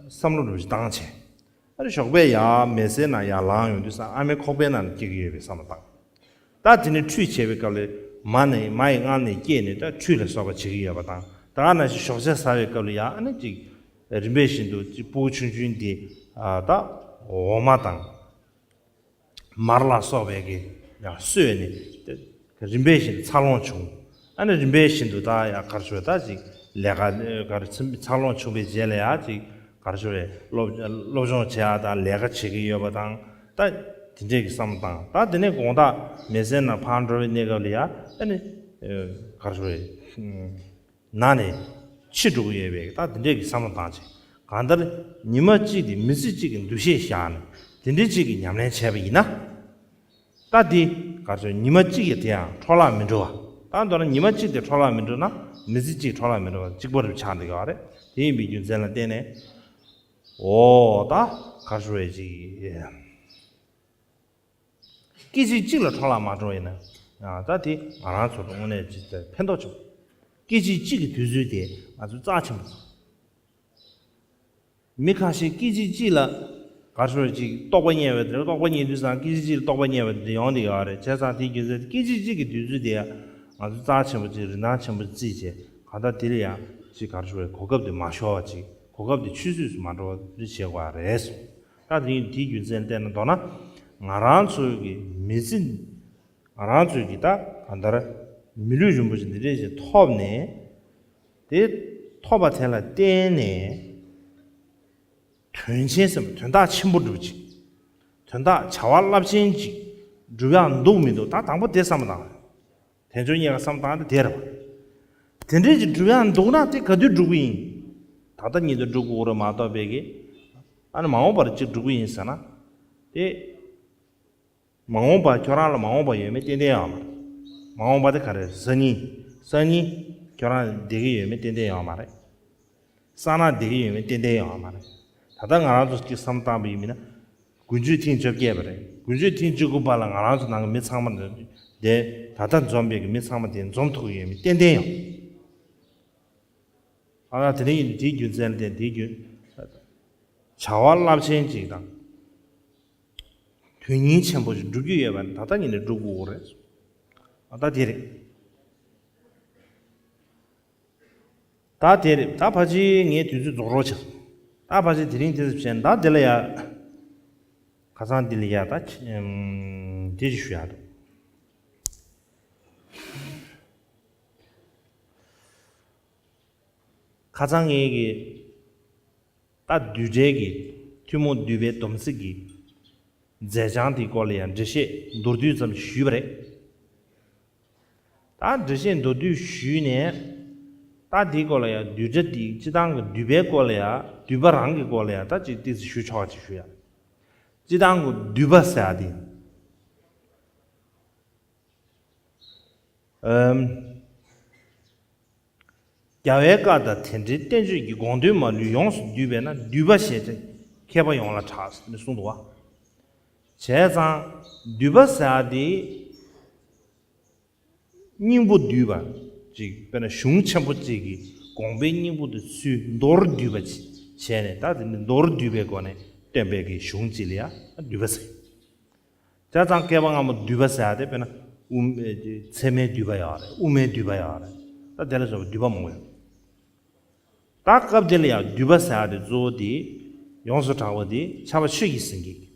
བསམ་བློ་འདྲ་བོ་ཞིག་བཏང་བྱས། ཨ་རེ་ཞོགས་པའི་ཡར་མལ་སའི་ནང་ཡར་ལངས་ཡོང་དུས་ཙང་ཨ་མའི་ཁོག་པའི་ནང་ལ་སྐྱེ་གི་ཡོད་པའི་བསམ་བློ་བཏང་། ད་དེ་ནས་ཁྲུས་བྱེད་པའི་སྐབས་ལ་མ་ནས་མ་ཡི་མངལ་ནས་སྐྱེས་ནས་ད་ཁྲུས་ལ་སོགས་པ་བྱེད་ཀྱི་ཡོད་པ་དང་ད་ག་ནང་བཞིན་ཞོགས་ཇ་ཟ་བའི་སྐབས་ལ་ཡང་ཨ་ནི་ཅིག་རིམ་པས་བཞིན་དུ་ཅིག་སྤུ་གུ་ཆུང་ཆུང་འདི་ཨ་ད་འོ་མ་དང་། མར་ལ་སོགས་པའི་གི་ཡང་གསོས་ནས་རིམ་པས་བཞིན་འཚར་ལོངས་བྱུང་། ཨ་ནི་རིམ་པས་བཞིན་དུ་ད་ཡང་གར་ཞུ་ད་ཅིག་ལས་ཀ་གར་འཚར་ལོངས་བྱུང་བའི་རྗེས་ལ་ཡང་ཅིག་གར་ཞུ་བའི་སློབ་སློབ་སྦྱོང་བྱེད་ཡ་ད་ལས་ཀ་བྱེད་ཀྱི་ཡོད་པ་དང་ད་དེ་འདྲས་ཀྱི་བསམ་བློ་བཏང་། ད་དེ་ནས་དགོང་དག་མལ་སའི་ནང་ཕར་འགྲོ་བའི་གནས་སྐབས་ལ་ཡང་ཨ་ནི་གར་ཞུ་བའི། ན་ནས་འཆི་འགྲོ་གི་ཡོད་པའི་ད་དེ་འདྲས་ཀྱི་བསམ་བློ་བཏང་བྱས། གང་ལྟར་ཉི་མ་གཅིག་དེ་མི་ཚེ་གཅིག་གི་འདུ་ཤེས་བཞག་ནས་དེ་འདྲས་གཅིག་གི་ཉམས་ལེན་བྱས་པ་ཡིན་ན། ད་དེ་ག་ཚོད་ཉི་མ་གཅིག་གི་དེ་ཡང་འཕྲོ་བརླག་མི་འགྲོ་བ། ད་མདོར་ན་ཉི་མ་གཅིག་དེ་འཕྲོ་བརླག་མི་འགྲོ་ན་མི་ཚེ་གཅིག་འཕྲོ་བརླག་མི་འགྲོ་བ་གཅིག་པ་རུ་ཆགས་འདི་ག་རེད། དེ་ཡིན་པའི་རྒྱུ་མཚན་ལ་བརྟེན་ནས། འོ་ད་ག་ཚོད་རེད་ཅིག་སྐད་ཅིག་གཅིག་ལ་འཕྲོ་བརླག་མ་འགྲོ་ཡིན་ན། ཡང་ད་དེ་ང་རང་ཚོ་དངོས་གནས་ཅིག་ཕན་ཐོགས་ཆེན་པོ། སྐད་ཅིག་གཅིག་གི་དུས་ཚོད་དེ་ང་ཚོ་རྩ་ཆེན་པོ། མི་ཁ་ཤས་སྐད་ཅིག་གཅིག་ལ་ག་ཚོད་ཅིག་རྟོགས་པ་རྙེད་པ་དེ་རྟོགས་པ་རྙེད་དུས་ཙང་སྐད་ཅིག་གཅིག་ལ་རྟོགས་པ་རྙེད་པ་དེ་ཡོང་དེ་ཡོད་རེད། བྱས་ཙང་དེའི་རྒྱུ་མཚན་དེ་སྐད་ཅིག་གཅིག་གི་དུས་ཚོད་དེ་ང་ཚོ་རྩ་ཆེན་པོ་ཅིག་རིན་ཐང་ཆེན་པོ་བརྩིས་བྱས་གང་ལྟར་དེ་ལ་ཡང་ཅིག་ག་ཚོད་གོ་སྐབས་དེ་མ་ཤོར་བ་ཅིག་གོ་སྐབས་དེ་ཆུད་ཟོས་སུ་མ་འགྲོ་བ་དེ་བྱེད་དགོས་པ་རེད། ད་དེ་དེའི་རྒྱུ་མཚན་བལྟས་ན་མདོར་ན། ང་རང་ཚོའི་གི་མི་ཚེ། ང་རང་ཚོའི་གི་ད་གང་ལྟར་མི་ལུས་རིན་པོ་ཆེ་འདི་འདྲས་ཞིག་ཐོབ་ནས། དེ་ཐོབ་པ་དེ་ལ་བརྟེན་ནས། དོན་ཆེན་ཟེར་བ་དོན་དག་ཆེན་པོ་སྒྲུབ་ཅིག་དོན་དག་བྱ་བ་རླབས་ཆེན་ཅིག་སྒྲུབ་ཡག་འདུག་མི་འདུག་ད་དང་པོ་དེ་བསམ་བློ་བཏང་། དལ་འབྱོར་རྙེད་དཀའ་བསམ་བཏང་སྟེ་དེ་རེད་པ། དེ་འདྲས་ཅིག་སྒྲུབ་ཡག་འདུག་ན་དེ་ག་དུས་སྒྲུབ་ཀྱི་ཡིན། ད་ལྟ་ཉིད་དུ་སྒྲུབ་དགོས་རེད་མ་གཏོགས་པའི་གི། ཨ་ནི་མ་འོངས་པར་ཅིག་སྒྲུབ་ཀྱི་ཡིན་ཟེར་ན། དེ། མ་འོངས་པ་ཁྱོད་རང་ལ་མ་འོངས་པ་ཡོད་མེད་ཏན་ཏན་ཡོད་མ་རེད། མ་འོངས་པ་དེ་ག་རེ་སང་ཉིན། སང་ཉིན་ཁྱོད་རང་བསྡད་ཀྱི་ཡོད་མེད་ཏན་ཏན་ཡོད་མ་རེད། སང་ཉིན་བསྡད་ཀྱི་ཡོད་མེད་ཏན་ཏན་ཡོད་མ་རེད། ད་ལྟ་ང་རང་ཚོ་གཅིག་བསམ་བཏང་པ་ཡིན་མིན་ན། དགུ་བཅུའི་ཐེངས་བཅོ་བརྒྱད་པ་རེད། དགུ་བཅུའི་ཐེངས་བཅུ་དགུ་པ་ལ་ང་རང་ཚོ་ནང་གི་མི་ཚང་མ་དེ་ད་ལྟ་འཛོམས་པའི་གི་མི་ཚང་མ་དེ་འཛོམས་ཐུབ་ཀྱི་ཡོད་མེད་ཏན་ཏན་ཡོད། ཨ་ན་དེ་རིང་ཡིན་དེའི་རྒྱུ་མཚན་ལ་བརྟེན་དེའི་རྒྱུ། བྱ་བ་རླབས་ཆེན་ཅིག་དང་། དོན་སྙིང་ཆེན་པོ་ཞིག་སྒྲུབ་རྒྱུ་ཡོད་པ་ནི་ད་ལྟ་ཉིད་ནས་སྒྲུབ་དགོས་རེད། ཨ་ད་དེ་རེད། ད་དེ་རེད། ད་ཕལ་ཆེར་ངའི་དུས་ཚོད་རྫོགས་རོགས་བྱ། ད་ཕལ་ཆེར་དེ་རིང་དེ་ཚོ་བྱས་ན་ད་དེ་ལ་ཡ། ཁ་སང་འདི་ལ་ཡ་ད་ཆ་ཨམ། དེ་ཅིག་ཞུ་ཡག་འདུག་ཁ་སང་ངའི་གི། ད་བསྡུས་གྲྭའི་གི་ཐུན་མོང་བསྡུས་པའི་སྡོམ་ཚིག་གི་མཛད་བྱང་དེའི་སྐོར་ལ་ཡང་འགྲེལ་བཤད་མདོར་བསྡུས་ཙམ་ཞུས་པ་རེད། ད་འགྲེལ་བཤད་མདོར་བསྡུས་ཞུས་ནས། ད་དེའི་སྐོར་ལ་ཡང་བསྡུས་གྲྭ་དེ་སྤྱི་བཏང་གི་བསྡུས་པའི་སྐོར་ལ་ཡང་བསྡུས་པ་རང་གི་སྐོར་ལ་ཡང་ད་ཅིག་ཏོག་ཙམ་ཞུ་ཆོག་ཅིག་ཞུ་ཡ། སྤྱི་བཏང་གི་བསྡུས་པ་ཟེར་ཡ་དེ། ཨམ། རྒྱལ་བའི་བཀའ་དང་དེ་འབྲེལ་བསྟན་བཅོས་ཀྱི་དགོངས་དོན་མ་ལུས་ཡོངས་སུ་བསྡུས་པས་ན་བསྡུས་པ་ཞེས་བྱ་མཁས་པ་ཡོངས་ལ་གྲགས་ཟེར་ནས་གསུངས་འདུག་བ། བྱས་ཙང་བསྡུས་པ་ཟེར་ཡ་དེ་སྙིང་པོ་བསྡུས་པ་ཅིག་དཔེར་ན་གཞུང་ཆེན་པོ་གཅིག་གི་དགོངས་པའི་སྙིང་པོ་དེ་ཚུར་མདོར་བསྡུས་པ་ཅིག་བྱས་ནས་ད་དེ་ནི་མདོར་བསྡུས་པའི་སྒོ་ནས་སྟོན་པའི་གི་གཞུང་གཅིག་ལ་ཡང་བསྡུས་པ་ཟེར། བྱས་ཙང་བསྐལ་པ་སྔ་མ་བསྡུས་པ་ཟེར་ཡ་དེ་དཔེར་ན་དབུ་མ་ཚད་མའི་བསྡུས་པ་ཡོད་རེད། དབུ་མའི་བསྡུས་པ་ཡོད་རེད། ད་དེ་ལ་སོགས་པའི་བསྡུས་པ་མང་པོ་ཡོད། ད་སྐབས་དེ་ལ་ཡང་བསྡུས་པ་ཟེར་ཡ་དེ་གཙོ་བོ་དེ་ཡོངས་སུ་གྲགས་པ་དེ་ཕྱྭ་པ་ཆོས་ཀྱི་སེང་གེ། དབུ་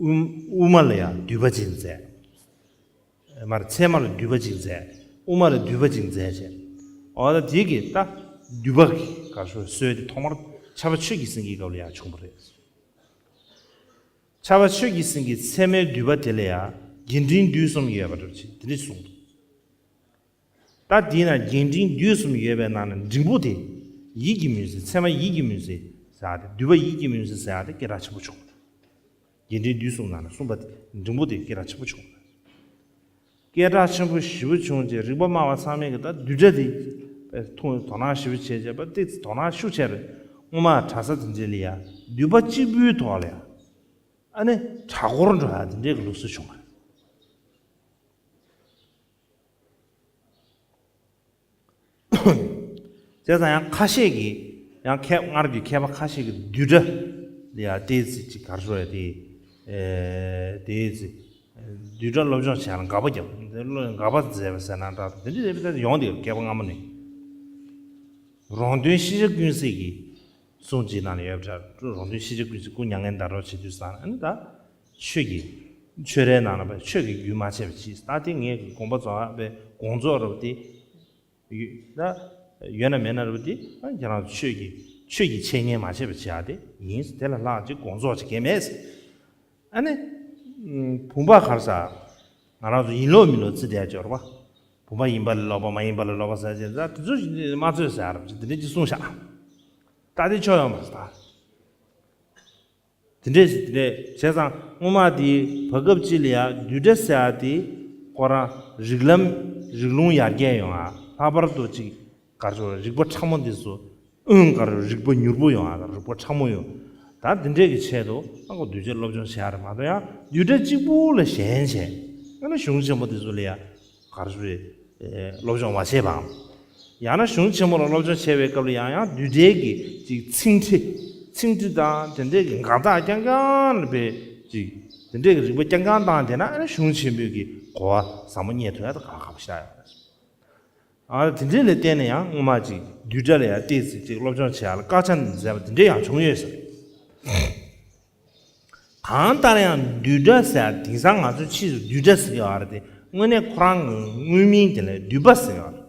དབུ་མ་ལ་ཡང་བསྡུས་པ་ཅིག་མཛད། མར་ཚད་མ་ལ་བསྡུས་པ་ཅིག་མཛད། དབུ་མ་ལ་བསྡུས་པ་ཅིག་མཛད་བྱས། འོ་ད་དེ་གི་ད་བསྡུས་པ་གི་ག་རེ་ཟེར་སྲོལ་དེ་ཐོག་མར་ཕྱྭ་པ་ཆོས་ཀྱི་སེང་གེའི་སྐབས་ལ་ཡང་བྱུང་བ་རེད། ཕྱྭ་པ་ཆོས་ཀྱི་སེང་གེའི་ཚད་མའི་བསྡུས་པ་དེ་ལ་ཡང་རྒྱས་འབྲིང་བསྡུས་གསུམ་ཡོད་པ་འདྲ་ཅིག་དེ་འདྲ་གསུངས་འདུག་ད་དེའི་ནང་རྒྱས་འབྲིང་བསྡུས་གསུམ་ཡོད་པའི་ནང་ནས་འབྲིང་པོ་དེ། ཡིད་ཀྱི་མུན་སེལ། ཚད་མ་ཡིད་ཀྱི་མུན་སེལ་ཟེར་ཡ་དེ། བསྡུས་པ་ཡིད་ཀྱི་མུན་སེལ་ཟེར་ཡ་དེ་སྐད་གྲགས་ཆེན་པོ་བྱུང་། རྒྱས་འབྲིང་བསྡུས་གསུམ་ནང་ནས་གསུངས་པ་དེ་འབྲིང་པོ་དེ་སྐད་གྲགས་ཆེན་པོ་བྱུང་། སྐད་གྲགས་ཆེན་པོ་ཞེ་པོ་བྱུང་རྗེས་རིག་པ་སྨྲ་བ་ཚང་མས་ཀྱི་ད་བསྡུས་གྲྭ་དེ་ཐུགས་དོ་སྣང་ཞེ་པོ་བྱས་བྱས་པ་དེ་དོ་སྣང་ཤུགས་ཆེ་རུ་སྔོན་མ་གྲྭ་ས་དེ་འདྲ་ལ་ཡ་བསྡུས་པ་གཅིག་པུའི་ཐོག་ལ་ཡ་ཨ་ནི་གྲྭ་སྐོར་འགྲོ་ཡ་དེ་འདྲའི་གི་ལུགས་སྲོལ་བྱུང་བ་རེད། བྱས་ཙང་ཡང་ཁ་ཤས་ཀྱིས་ཡང་མཁས་སྔར་གྱི་མཁས་པ་ཁ་ཤས་ཀྱིས་བསྡུས་གྲྭ་ལ་ཡང་ཏོག་ཙམ་ཅིག་ག་རེ་ཞུ་དགོས་རེད་དེ། ཨེ་ཏོག་ཙམ་བསྡུས་གྲྭ་སློབ་སྦྱོང་བྱས་ན་དགག་པ་བརྒྱབ། དགག་པ་མཛད་པ་ཟེར་ན་འདྲ་དེ་འདྲ་རེད་པ། ད་ཡོང་དེ་མཁས་པ་སྔ་མོ་ནས། རོང་སྟོན་ཤེས་བྱ་ཀུན་གཟིགས་ཀྱི་གསུང་གཅིག་ནང་ལ་ཡོད་པ་འདྲ། རོང་སྟོན་ཤེས་བྱ་ཀུན་གཟིགས་སྐུ་མྱ་ངན་འདའ་གྲོངས་བྱེད་དུས་ཙང་ཨ་ནི་ད་ཆོས་ཀྱི་ཆོས་རའི་ནང་ལ་བས་ཆོས་ཀྱི་རྒྱུན་མ་ཆད་པ་ཅིག་ད་དེ་ངས་ཀྱི་དགོངས་པ་རྫོགས་པའི་དགོངས་རྫོགས་རབ་དེ་ཡོད་ན་མེད་ན་རབ་དེ་ཁྱེད་རང་ཚོ་ཆོས་ཀྱི་ཆོས་ཀྱི་འཆད་ཉན་མ་བྱས་པ་བྱེད་ཡ་དེ་ཡིན། དེ་ལ་ལྷག་ཅིག་དགོངས་རྫོགས་ཅིག་གས་མེད། ཨ་ནི། བུམ་པ་ག་རེ་ཟེར། ང་རང་ཚོ་ཡིན་ལོག་མིན་ལོག་བརྩི་བསྡད་ཡ་ཅིག་ཡོད་རེད་པ། བུམ་པ་ཡིན་པ་ལ་ལོག་པ་མ་ཡིན་པ་ལ་ལོག་པ་ཟེར་ཅིག་ད་དེ་ཚོ་ཞིག་མ་རྩོད་ཟེར་ཡ་རེད་པ་ཅིག་དེ་འདྲ་ཅིག་གསུངས་ཤག་ད་དེ་ཆོ་ཡོང་མ་རེད་ད། དེ་འདྲས་ཞིག་དེ་འདྲས་བྱས་ཙང་སྔོན་མ་དེ་བར་སྐབས་ཅིག་ལ་ཡ་བསྡུས་གྲྭ་ཟེར་ཡ་དེ་ཁོ་རང་རིགས་ལམ་རིགས་ལུང་ཡར་རྒྱས་ཡོང་ཡ། ལྷག་པར་དུ་ཅིག་ག་རེ་ཟེར་རིག་པ་ཕྲ་མོ་འདི་ཚོ། ཨུན་ག་རེ་རིག་པ་མྱུར་པོ་ཡོང་ཨ། རིག་པ་ཕྲ་མོ་ཡོང་། ད་འདི་འདྲས་ཀྱི་ཆེད་དུ་ཨ་ཁོ་བསྡུས་གྲྭ་སློབ་སྦྱོང་བྱེད་ཡ་རེད་མ་གཏོགས་ཡང་བསྡུས་གྲྭ་གཅིག་པུ་ལ་ཞེན་བྱས་ཨ་ནི་གཞུང་ཆེན་པོ་འདི་ཚོ་ལ་ཡ་ག་རེ་ཟེར་སློབ་སྦྱོང་མ་བྱས་པའམ། ཡང་ན་གཞུང་ཆེན་མོ་ལ་སློབ་སྦྱོང་བྱེད་པའི་སྐབས་ལ་ཡང་ཡང་བསྡུས་གྲྭའི་གི་ཅིག་ཚིག་འཁྲི་ཚིག་འཁྲི་དང་དེ་འདྲས་ཀྱི་དགག་རྟགས་རྐྱང་རྐྱང་ལ་བས་ཅིག་དེ་འདྲས་ཀྱི་རིག་པ་རྐྱང་རྐྱང་བཏང་བསྡད་ན་ཨ་ནི་གཞུང་ཆེན་པོའི་གི་གོ་བ་ཟབ་མོ་རྙེད་ཐུབ་ཡ་ད་ག་ཁག་པོ་ཞིག་ཡོད་རེད། ཨ་དེ་འདྲའི་ལ་བརྟེན་ནས་ཡང་སྔོན་མ་ཅིག་བསྡུས་གྲྭ་ལ་ཡང་ཏོག་ཙམ་ཅིག་སློབ་སྦྱོང་བྱེད་ཡག་ལ་དཀའ་ཆ་མཛད་པ་དེ་འདྲ་ཡང་བྱུང་ཡོད་ཟེར། ཁ་ གང་ལྟར་ཡང་བསྡུས་གྲྭ་ཟེར་ཡ་དེང་སང་ང་ཚོས་ཕྱིས་སུ་བསྡུས་གྲྭ་ཟེར་གྱི་ཡོད་རེད་དེ། དངོས་གནས་ཁོ་རང་གི་དངོས་མིང་དེ་ལ་བསྡུས་པ་ཟེར་ཡོད་རེད།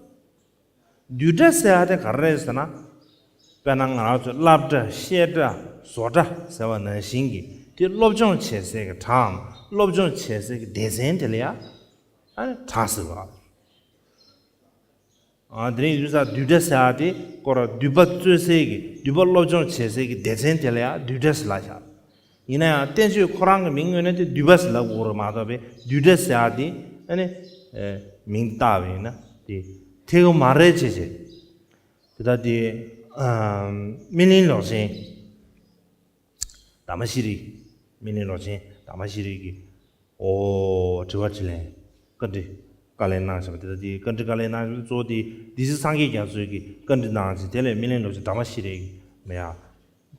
བསྡུས་གྲྭ་ཟེར་ཡ་དེ་ག་རེ་རེད་ཟེར་ན། དཔེར་ན་ང་རང་ཚོས་སློབ་གྲྭ་བཤད་གྲྭ་བཟོ་གྲྭ་ཟེར་བ་ནང་བཞིན་གྱི་དེ་སློབ་སྦྱོང་བྱེད་སའི་གི་གྲྭའམ་སློབ་སྦྱོང་བྱེད་སའི་གི་སྡེ་ཚན་དེ་ལ་ཡ་ཨ་ནི་གྲྭ་ཟེར་བ། ཨ་དེ་རིང་ཡུལ་ས་བསྡུས་གྲྭ་ཟེར་ཡ་དེ་ཁོ་རང་བསྡུས་པ་རྩོད་སའི་གི་བསྡུས་པ་སློབ་སྦྱོང་བྱེད་སའི་གི་སྡེ་ཚན་དེ་ལ་ཡ་བསྡུས་གྲྭ་ཟེར་ལབ་བཞག་ཡིན་ན་ཡང་བསྟན་ཆོས་ཁོ་རང་གི་མིང་དངོས་གནས་དེ་བསྡུས་པ་ཟེར་ལབ་དགོས་རེད་མ་གཏོགས་པའི་བསྡུས་གྲྭ་ཟེར་ཡ་དེ་ཨ་ནི་ཨེ་མིང་བཏགས་པ་ཡིན་ན་དེ་ཐད་ཀར་མ་རེད་ཅེས་བྱས། དེ་ལྟ་དེ་ཨམ་སྨིན་གླིང་ལོག་ཆེན་དྷརྨ་ཤྲཱི། སྨིན་གླིང་ལོག་ཆེན་དྷརྨ་ཤྲཱི་གི་ཨོ་དྲི་བ་དྲིས་ལན། བཀའ་འདྲི་བཀའ་ལན་གནང་བཞག་པ་དེ་ལྟ་དེ་བཀའ་འདྲི་བཀའ་ལན་གནང་བཞག་པ་གཙོ་བོ་དེ་སྡེ་སྲིད་སངས་རྒྱས་རྒྱ་མཚོས་ཀྱི་བཀའ་འདྲི་གནང་ཞིང་དེ་ལས་སྨིན་གླིང་ལོག་ཆེན་དྷརྨ་ཤྲཱི་གི་མི་ཡ་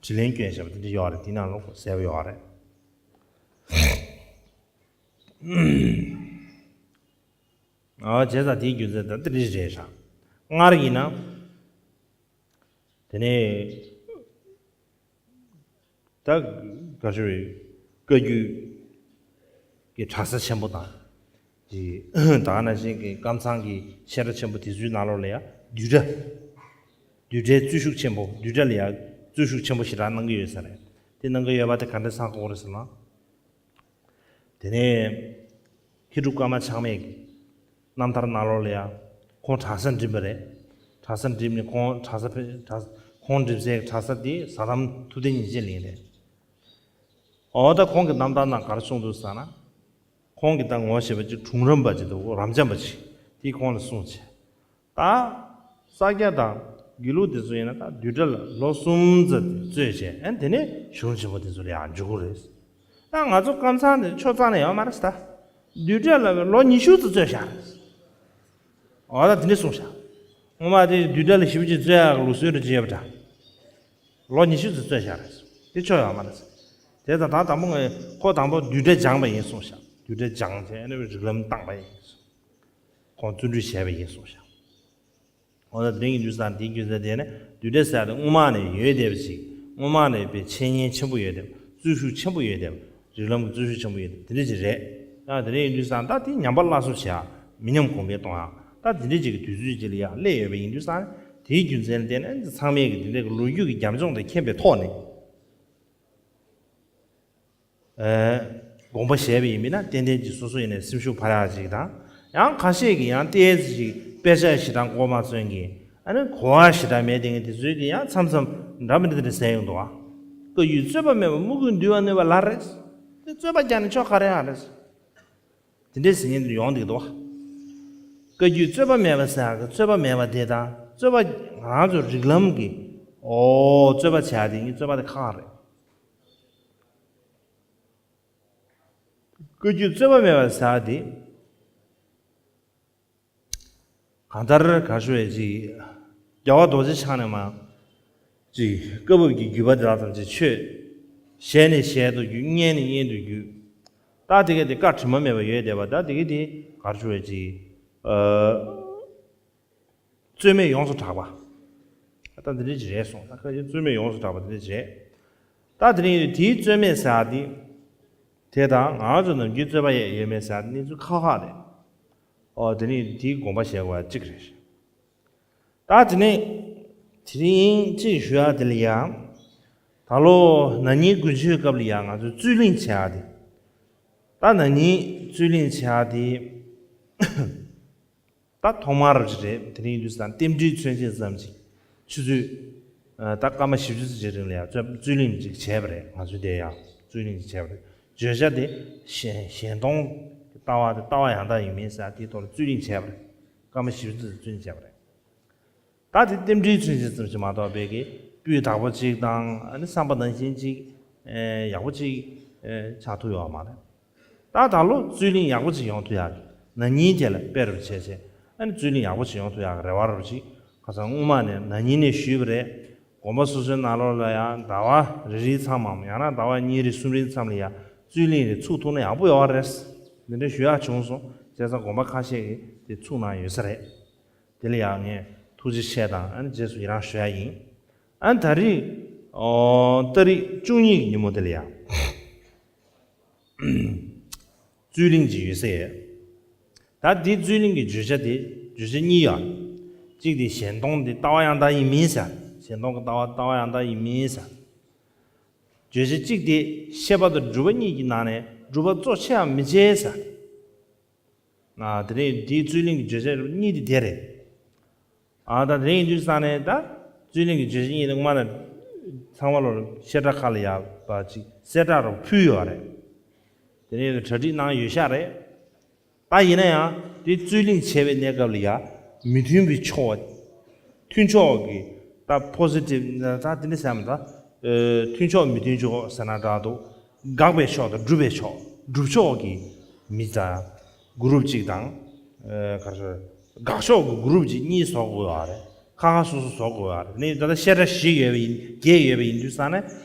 དྲིས་ལན་བསྐྱོན་བཞག་པ་དེ་འདྲ་ཡོད་རེད། དེ་ནང་ལོགས་གསལ་པོ་ཡོད་རེད། ཨ་བྱས་ཙང་དེའི་རྒྱུ་མཚན་ད་དེ་འདྲ་རེད་ཤག་སྔར་ཡིན་ན། དེ་ནས་ད་ག་ཞུ་བའི་བཀའ་བརྒྱུད་ཀྱི་གྲྭ་ས་ཆེན་པོ་དང་། ཅིག་ད་ག་ནང་བཞིན་གྱི་ཀམ་ཚང་གི་བཤད་གྲྭ་ཆེན་པོ་དེ་ཚོའི་ནང་ལོགས་ལ་ཡ་བསྡུས་གྲྭ། བསྡུས་གྲྭའི་རྩོལ་ཤུགས་ཆེན་པོ་བསྡུས་གྲྭ་ལ་ཡ་རྩོལ་ཤུགས་ཆེན་པོ་ཞེ་དྲག་གནང་གི་ཡོད་ས་རེད། དེ་གནང་གི་ཡོད་པ་དེ་ག་འདྲ་ཆགས་ཀྱི་ཡོད་རེད་ཟེར་ན། དེ་ནས་མཁས་གྲུབ་ཀརྨ་ཆགས་མེད་ཀྱི་རྣམ་ཐར་ནང་ལོགས་ལ་ཡང་ཁོང་གྲྭ་ས་འགྲིམས་པ་རེད། གྲྭ་ས་འགྲིམས་ནས་ཁོང་གྲྭ་ས་ཕེབས་གྲྭ་ཁོང་འགྲིམས་སའི་གྲྭ་ས་དེ་ཟ་དམ་ཐུབ་བསྟན་ཉིན་བྱེད་གླིང་རེད། འོ་ད་ཁོང་གི་རྣམ་ཐར་ནང་ག་རེ་གསུངས་འདུག་ཟེར་ན། ཁོང་གི་ད་ངོ་ཤེས་པ་ཅིག་གྲུང་རིན་པ་ཅིག་འདུག་རབ་འབྱམས་པ་ཅིག་དེས་ཁོང་ལ་གསུངས་བྱས། ད་ས་སྐྱ་དང་དགེ་ལུགས་དེ་ཚོ་ཡིན་ན་ད་བསྡུས་གྲྭ་ལ་ལོ་གསུམ་ཙམ་རྩོད་བྱས་ཨ་ནི་དེ་ནས་གཞུང་ཆེན་པོ་དེ་ཚོ་ལ་ཡང་འཇུག་གི་རེད། ད་ང་ཚོ་ཀམ་ཚང་དེ་ཆོས་ཚང་ནས་ཡོད་མ་རེད་ད། བསྡུས་གྲྭ་ལ་ལོ་ཉི་ཤུ་ཙམ་རྩོད་བཞག་རེད། འོ་ད་དེ་འདྲ་གསུངས་བཞག་སྔོན་མ་དེ་བསྡུས་གྲྭ་ལ་ཞེ་པོ་ཅིག་རྩོད་ཡག་ལུགས་སྲོལ་རེ་ཅིག་ཡོད་པ་འདྲ། ལོ་ཉི་ཤུ་ཙམ་རྩོད་བཞག་རེད། དེ་ཆོས་ཡོད་མ་རེད། དེ་ད་ད་དང་པོ་ངས་ཁོ་དང་པོ་བསྡུས་གྲྭ་སྦྱངས་པ་ཡིན་གསུངས་བཞག་བསྡུས་གྲྭ་སྦྱངས་བྱས་ཨ་ནི་རིགས་ལམ་བཏང་པ་ཡིན། ཁོང་བརྩོན་འགྲུས་བྱས་པ་ཡིན་གསུངས་ཤག་འོ་ན་དེ་རིང་གི་དུས་སང་དེའི་རྒྱུ་མཚན་དེ་ནི་བསྡུས་གྲྭ་ཟེར་ཡ་དེ་སྔོན་མ་ནས་ཡོད་བསྡད་པ་ཅིག་སྔོན་མ་ནས་དཔེ་འཆད་ཉན་ཆེན་པོ་ཡོད་བསྡད་པ་རྩོལ་ཤུགས་ཆེན་པོ་ཡོད་བསྡད་པ་རིགས་ལམ་གྱི་རྩོལ་ཤུགས་ཆེན་པོ་ཡོད་བསྡད་པ་དེ་འདྲ་ཅིག་རེད། ཡང་དེ་རིང་ཡིན་དུས་སང་ད་དེ་ཉམས་པ་སླར་གསོ་བྱེད་ཡ་མི་ཉམས་གོང་འཕེལ་གཏོང་ཡ་ད་དེ་འདྲ་ཅིག་གི་དུས་ཚོད་ཅིག་ལ་ཡང་སླེབས་ཡོད་པ་ཡིན་དུས་སང་དེའི་རྒྱུ་མཚན་ལ་བརྟེན་ནས་ཚང་མས་ཀྱི་དེ་འདྲ་གི་ལོ་རྒྱུས་ཀྱི་རྒྱབ་ལྗོངས་དེ་མཁྱེན་པའི་ཐོག་ནས། ཨེ། དགོངས་པ་བཞེས་པ་ཡིན་པས་ན་ཏན་ཏན་གྱིས་སོ་སོ་ཡིན་ནའི་སེམས་ཤུགས་འཕར་ཡག་ཅིག་དང་། ཡང་ཁ་ཤས་ཀྱིས་ཡང་ཏོག་ཙམ་ཅིག་དཔེ་ཆ་ཞེ་དྲག་མགོ་མ་ཚོས་མཁན། ཨ་ནི་གོ་བ་ཞེ་དྲག་མེད་བསྡད་མཁན་དེ་ཚོས་ཀྱིས་ཡང་མཚམས་མཚམས་འདྲ་མི་འདྲ་དེ་འདྲ་ཟེར་ཡོང་འདུག་ཨ། བཀའ་བརྒྱུད་རྩོད་པ་མེད་པ་མི་ཀུན་འདུལ་བར་ནུས་པ་ལ་རེད། དེ་རྩོད་པ་རྒྱག་ནས་ཆོག་ག་རེ་ཡང་རེད། དེ་འདྲའི་ཟེར་མཁན་དེ་ཡོང་བསྡད་ཀྱི་འདུག་ཨ། བཀའ་བརྒྱུད་རྩོད་པ་མེད་པ་ཟེར་ཡག་གི་རྩོད་པ་མེད་པ་དེ་དང་རྩོད་པ་ང་རང་ཚོ་རིགས་ལམ་གྱི་ཨོ་རྩོད་པ་བྱེད་ཡག་དེ་གཉིས་རྩོད་པ་དེ་ཁག་ཁག་རེད། བཀའ་བརྒྱུད་རྩོད་པ་མེད་པ་ཟེར་ཡག་དེ། གང་ལྟར་ག་ཞུ་བས་ཅིག་རྒྱལ་བ་རྡོ་རྗེ་འཆང་ནས་མར་ཅིག་བཀའ་བབས་ཀྱི་བརྒྱུད་པ་དེ་དག་ཙམ་ཅིག་ཆོས། ཞལ་ནས་ཞལ་དུ་བརྒྱུད། སྙན་ནས་སྙན་དུ་བརྒྱུད། ད་དེ་ག་དེ་བཀའ་དྲི་མ་མེད་པ་ཡོད་བསྡད་པ་ད་དེ་ག་དེ་ག་ཞུ་བས་ཅིག་རྩོད་མེད་ཡོངས་སུ་གྲགས་པ། ད་འདི་འདྲ་ཅིག་རེད་གསུངས། ད་ཁ་ཅིག་རྩོད་མེད་ཡོངས་སུ་གྲགས་པ་འདི་འདྲ་ཅིག་རེད། ད་དེ་རིང་དེའི་རྩོད་མེད་ཟེར་ཡག་འདི། དེ་དང་ང་ཚོ་ནམ་རྒྱུན་རྩོད་པ་ཡས་ཡོད་མེད་ཟེར་ཡག་འདི་གནས་ཚུལ་ཁག་ཁག་རེད། ཨོ་དེ་རིང་དེའི་དགོངས་པ་བཞེས་དགོས་ཡག་གཅིག་རེད། ད་དེ་ནས་དེ་རིང་གཅིག་ཞུ་ཡག་དེ་ལ་ཡ། ད་ལོ་ན་ནིང་དགུན་ཆོས་སྐབས་ལ་ཡ་ང་ཚོས་རྩོད་གླེང་བྱེད་ཡག་དེ། ད་ན་ནིང་རྩོད་གླེང་བྱེད་ཡག་དེ། ད་ཐོག་མར་རེད། དེ་རིང་དུས་སང་རྟེན་འབྲེལ་མཚོན་བྱེད་ཙམ་ཅིག་ཆུ་ཚོད། ཨ་ད་སྐར་མ་བཞི་བཅུ་ཙམ་ཅིག་རིང་ལ་ཡང་རྩོད་རྩོད་གླེང་ཅིག་བྱས་པ་རེད། ང་ཚོས་དེ་ཡང་རྩོད་གླེང་ཅིག་བྱས་པ་རེད། བརྗོད་བྱ་དེ་གཞན་གཞན་སྟོང་གི་ལྟ་བ་དེ་ལྟ་བ་ཡང་དག་ཡིན་མིན་ཟེར་དེའི་ཐོག་ལ་རྩོད་གླེང་བྱས་པ་རེད། སྐར་མ་བཞི་བཅུ་ཙམ་རྩོད་གླེང་བྱས་པ་རེད། ད་དེ་རྟེན་འབྲེལ་མཚོན་བྱེད་ཙམ་ཞིག་མ་གཏོགས་པའི་གི་སྤུས་དག་པོ་ཅིག་དང་ཨ་ནི་བསམ་པ་ནང་བཞིན་ཅིག་ཨེ་ཡག་པོ་ཅིག་ཨེ་ཆགས་ཐུབ་ཡོད་མ་རེད། ད་ད་ལོ་རྩོད་གླེང་ཡག་པོ་ཅིག་ཡོང་ཐུབ་ཡག་གི་ན་ནིང་དེ་ལ་དཔེ་རུ་བྱས་བྱས་ཨ་ནི་རྩོད་གླེང་ཡག་པོ་ཅིག་ཡོང་ཐུབ་ཡག་གི་རེ་བ་རུ་ཅིག་ཁ་སང་སྔོན་མ་ནས་ན་ནིང་ནས་ཞུས་པ་རེད། དགོན་པ་སོ་སོའི་ནང་ལོགས་ལ་ཡང་ཟླ་བ་རེ་རེའི་མཚམས་མམ་ཡང་ན་ཟླ་བ་གཉིས་རེ་གསུམ་རེའི་མཚམས་ལ་ཡང་རྩོད་གླེང་རེ་ཚུགས་ཐུབ་ན་ཡག་པོ་ཡོད་རེད། འདི་འདྲ་ཞུ་ཡག་བྱུང་སོང་། བྱས་ཙང་དགོན་པ་ཁ་ཤས་ཀྱིས་དེ་ཚུགས་གནང་ཡོད་ས་རེད། དེ་ལ་ཡང་ངས་ཐུགས་རྗེ་ཆེ་དང་ཨ་ནི་རྗེས་སུ་ཡི་རང་ཞུ་ཡག་ཡིན། ཨ་ནི་ད་རེས་ཨོ་ཏ་རིག་བཅུ་གཉིས་ཀྱི་ཉིན་མོ་དེ་ལ་ཡང་ རྩོད་གླེང་ཅིག་ཡོད་ས་ཡོད། ད་འདི་རྩོད་གླེང་གི་བརྗོད་བྱ་དེ་བརྗོད་བྱ་གཉིས་ཡོད། གཅིག་དེ་གཞན་སྟོང་དེ་ལྟ་བ་ཡང་དག་ཡིན་མིན་ཟེར། གཞན་སྟོང་གི་ལྟ་བ་ལྟ་བ་ཡང་དག་ཡིན་མིན་ཟེར། བརྗོད་བྱ་གཅིག་དེ་ཤེས་པ་དང་སྒྲུབ་པ་གཉིས་ཀྱི་ནང་ནས་སྒྲུབ་པ་གཙོ་ཆེའམ་མི་ཆེ་ཟེར། ཨ། དེ་རིང་འདིའི་རྩོད་གླེང་གི་བརྗོད་བྱ་གཉིས་དེ་དེ་རེད། ཨ། ད་དེ་རིང་ཡིན་དུས་ས་ནས་ད་རྩོད་གླེང་གི་བརྗོད་བྱ་གཉིས་དེ་སྔོན་མ་ནས་ཚང་མ་ལོ་བཤད་གྲྭ་ཁག་ལ་ཡག་པ་ཅིག་གསལ་བསྒྲགས་རོགས་ཕུལ་ཡོད་རེད། དེ་རིང་གྲ་སྒྲིག་གནང་ཡོད་ཤག་རེད། ད་ཡིན་ན་ཡང་དེ་རྩོད་གླེང་བྱས་པའི་གནས་སྐབས་ལ་ཡ་མི་མཐུན་པའི་ཕྱོགས། མཐུན་ཕྱོགས་ཀྱི་ད་པོ་སི་ཊིབ་ད་དེ་འདྲ་ཟེར་མ་ད། ཨ། མཐུན་ཕྱོགས་མི་མཐུན་ཕྱོགས་ཟེར་ན་འདྲ་འདུག་དགག་པའི་ཕྱོགས་དང་སྒྲུབ་པའི་ཕྱོགས། སྒྲུབ་ཕྱོགས་ཀྱི་མི་དང་གུ་རུབ་གཅིག་དང་། ཨ། ག་རེ་ཟེར། དགག་ཕྱོགས་ཀྱི་གུ་རུབ་གཅིག་གཉིས་བཟོ་དགོས་པ་རེད། ཁ་ཁ་སོ་སོ་བཟོ་དགོས་པ་རེད། ནི་ད་ལྟ་བཤད་གྲྭ་བཞི་ཡོད་པ་ཡིན། བརྒྱད་ཡོད་པ་ཡིན་དུས་ཙང་ནས་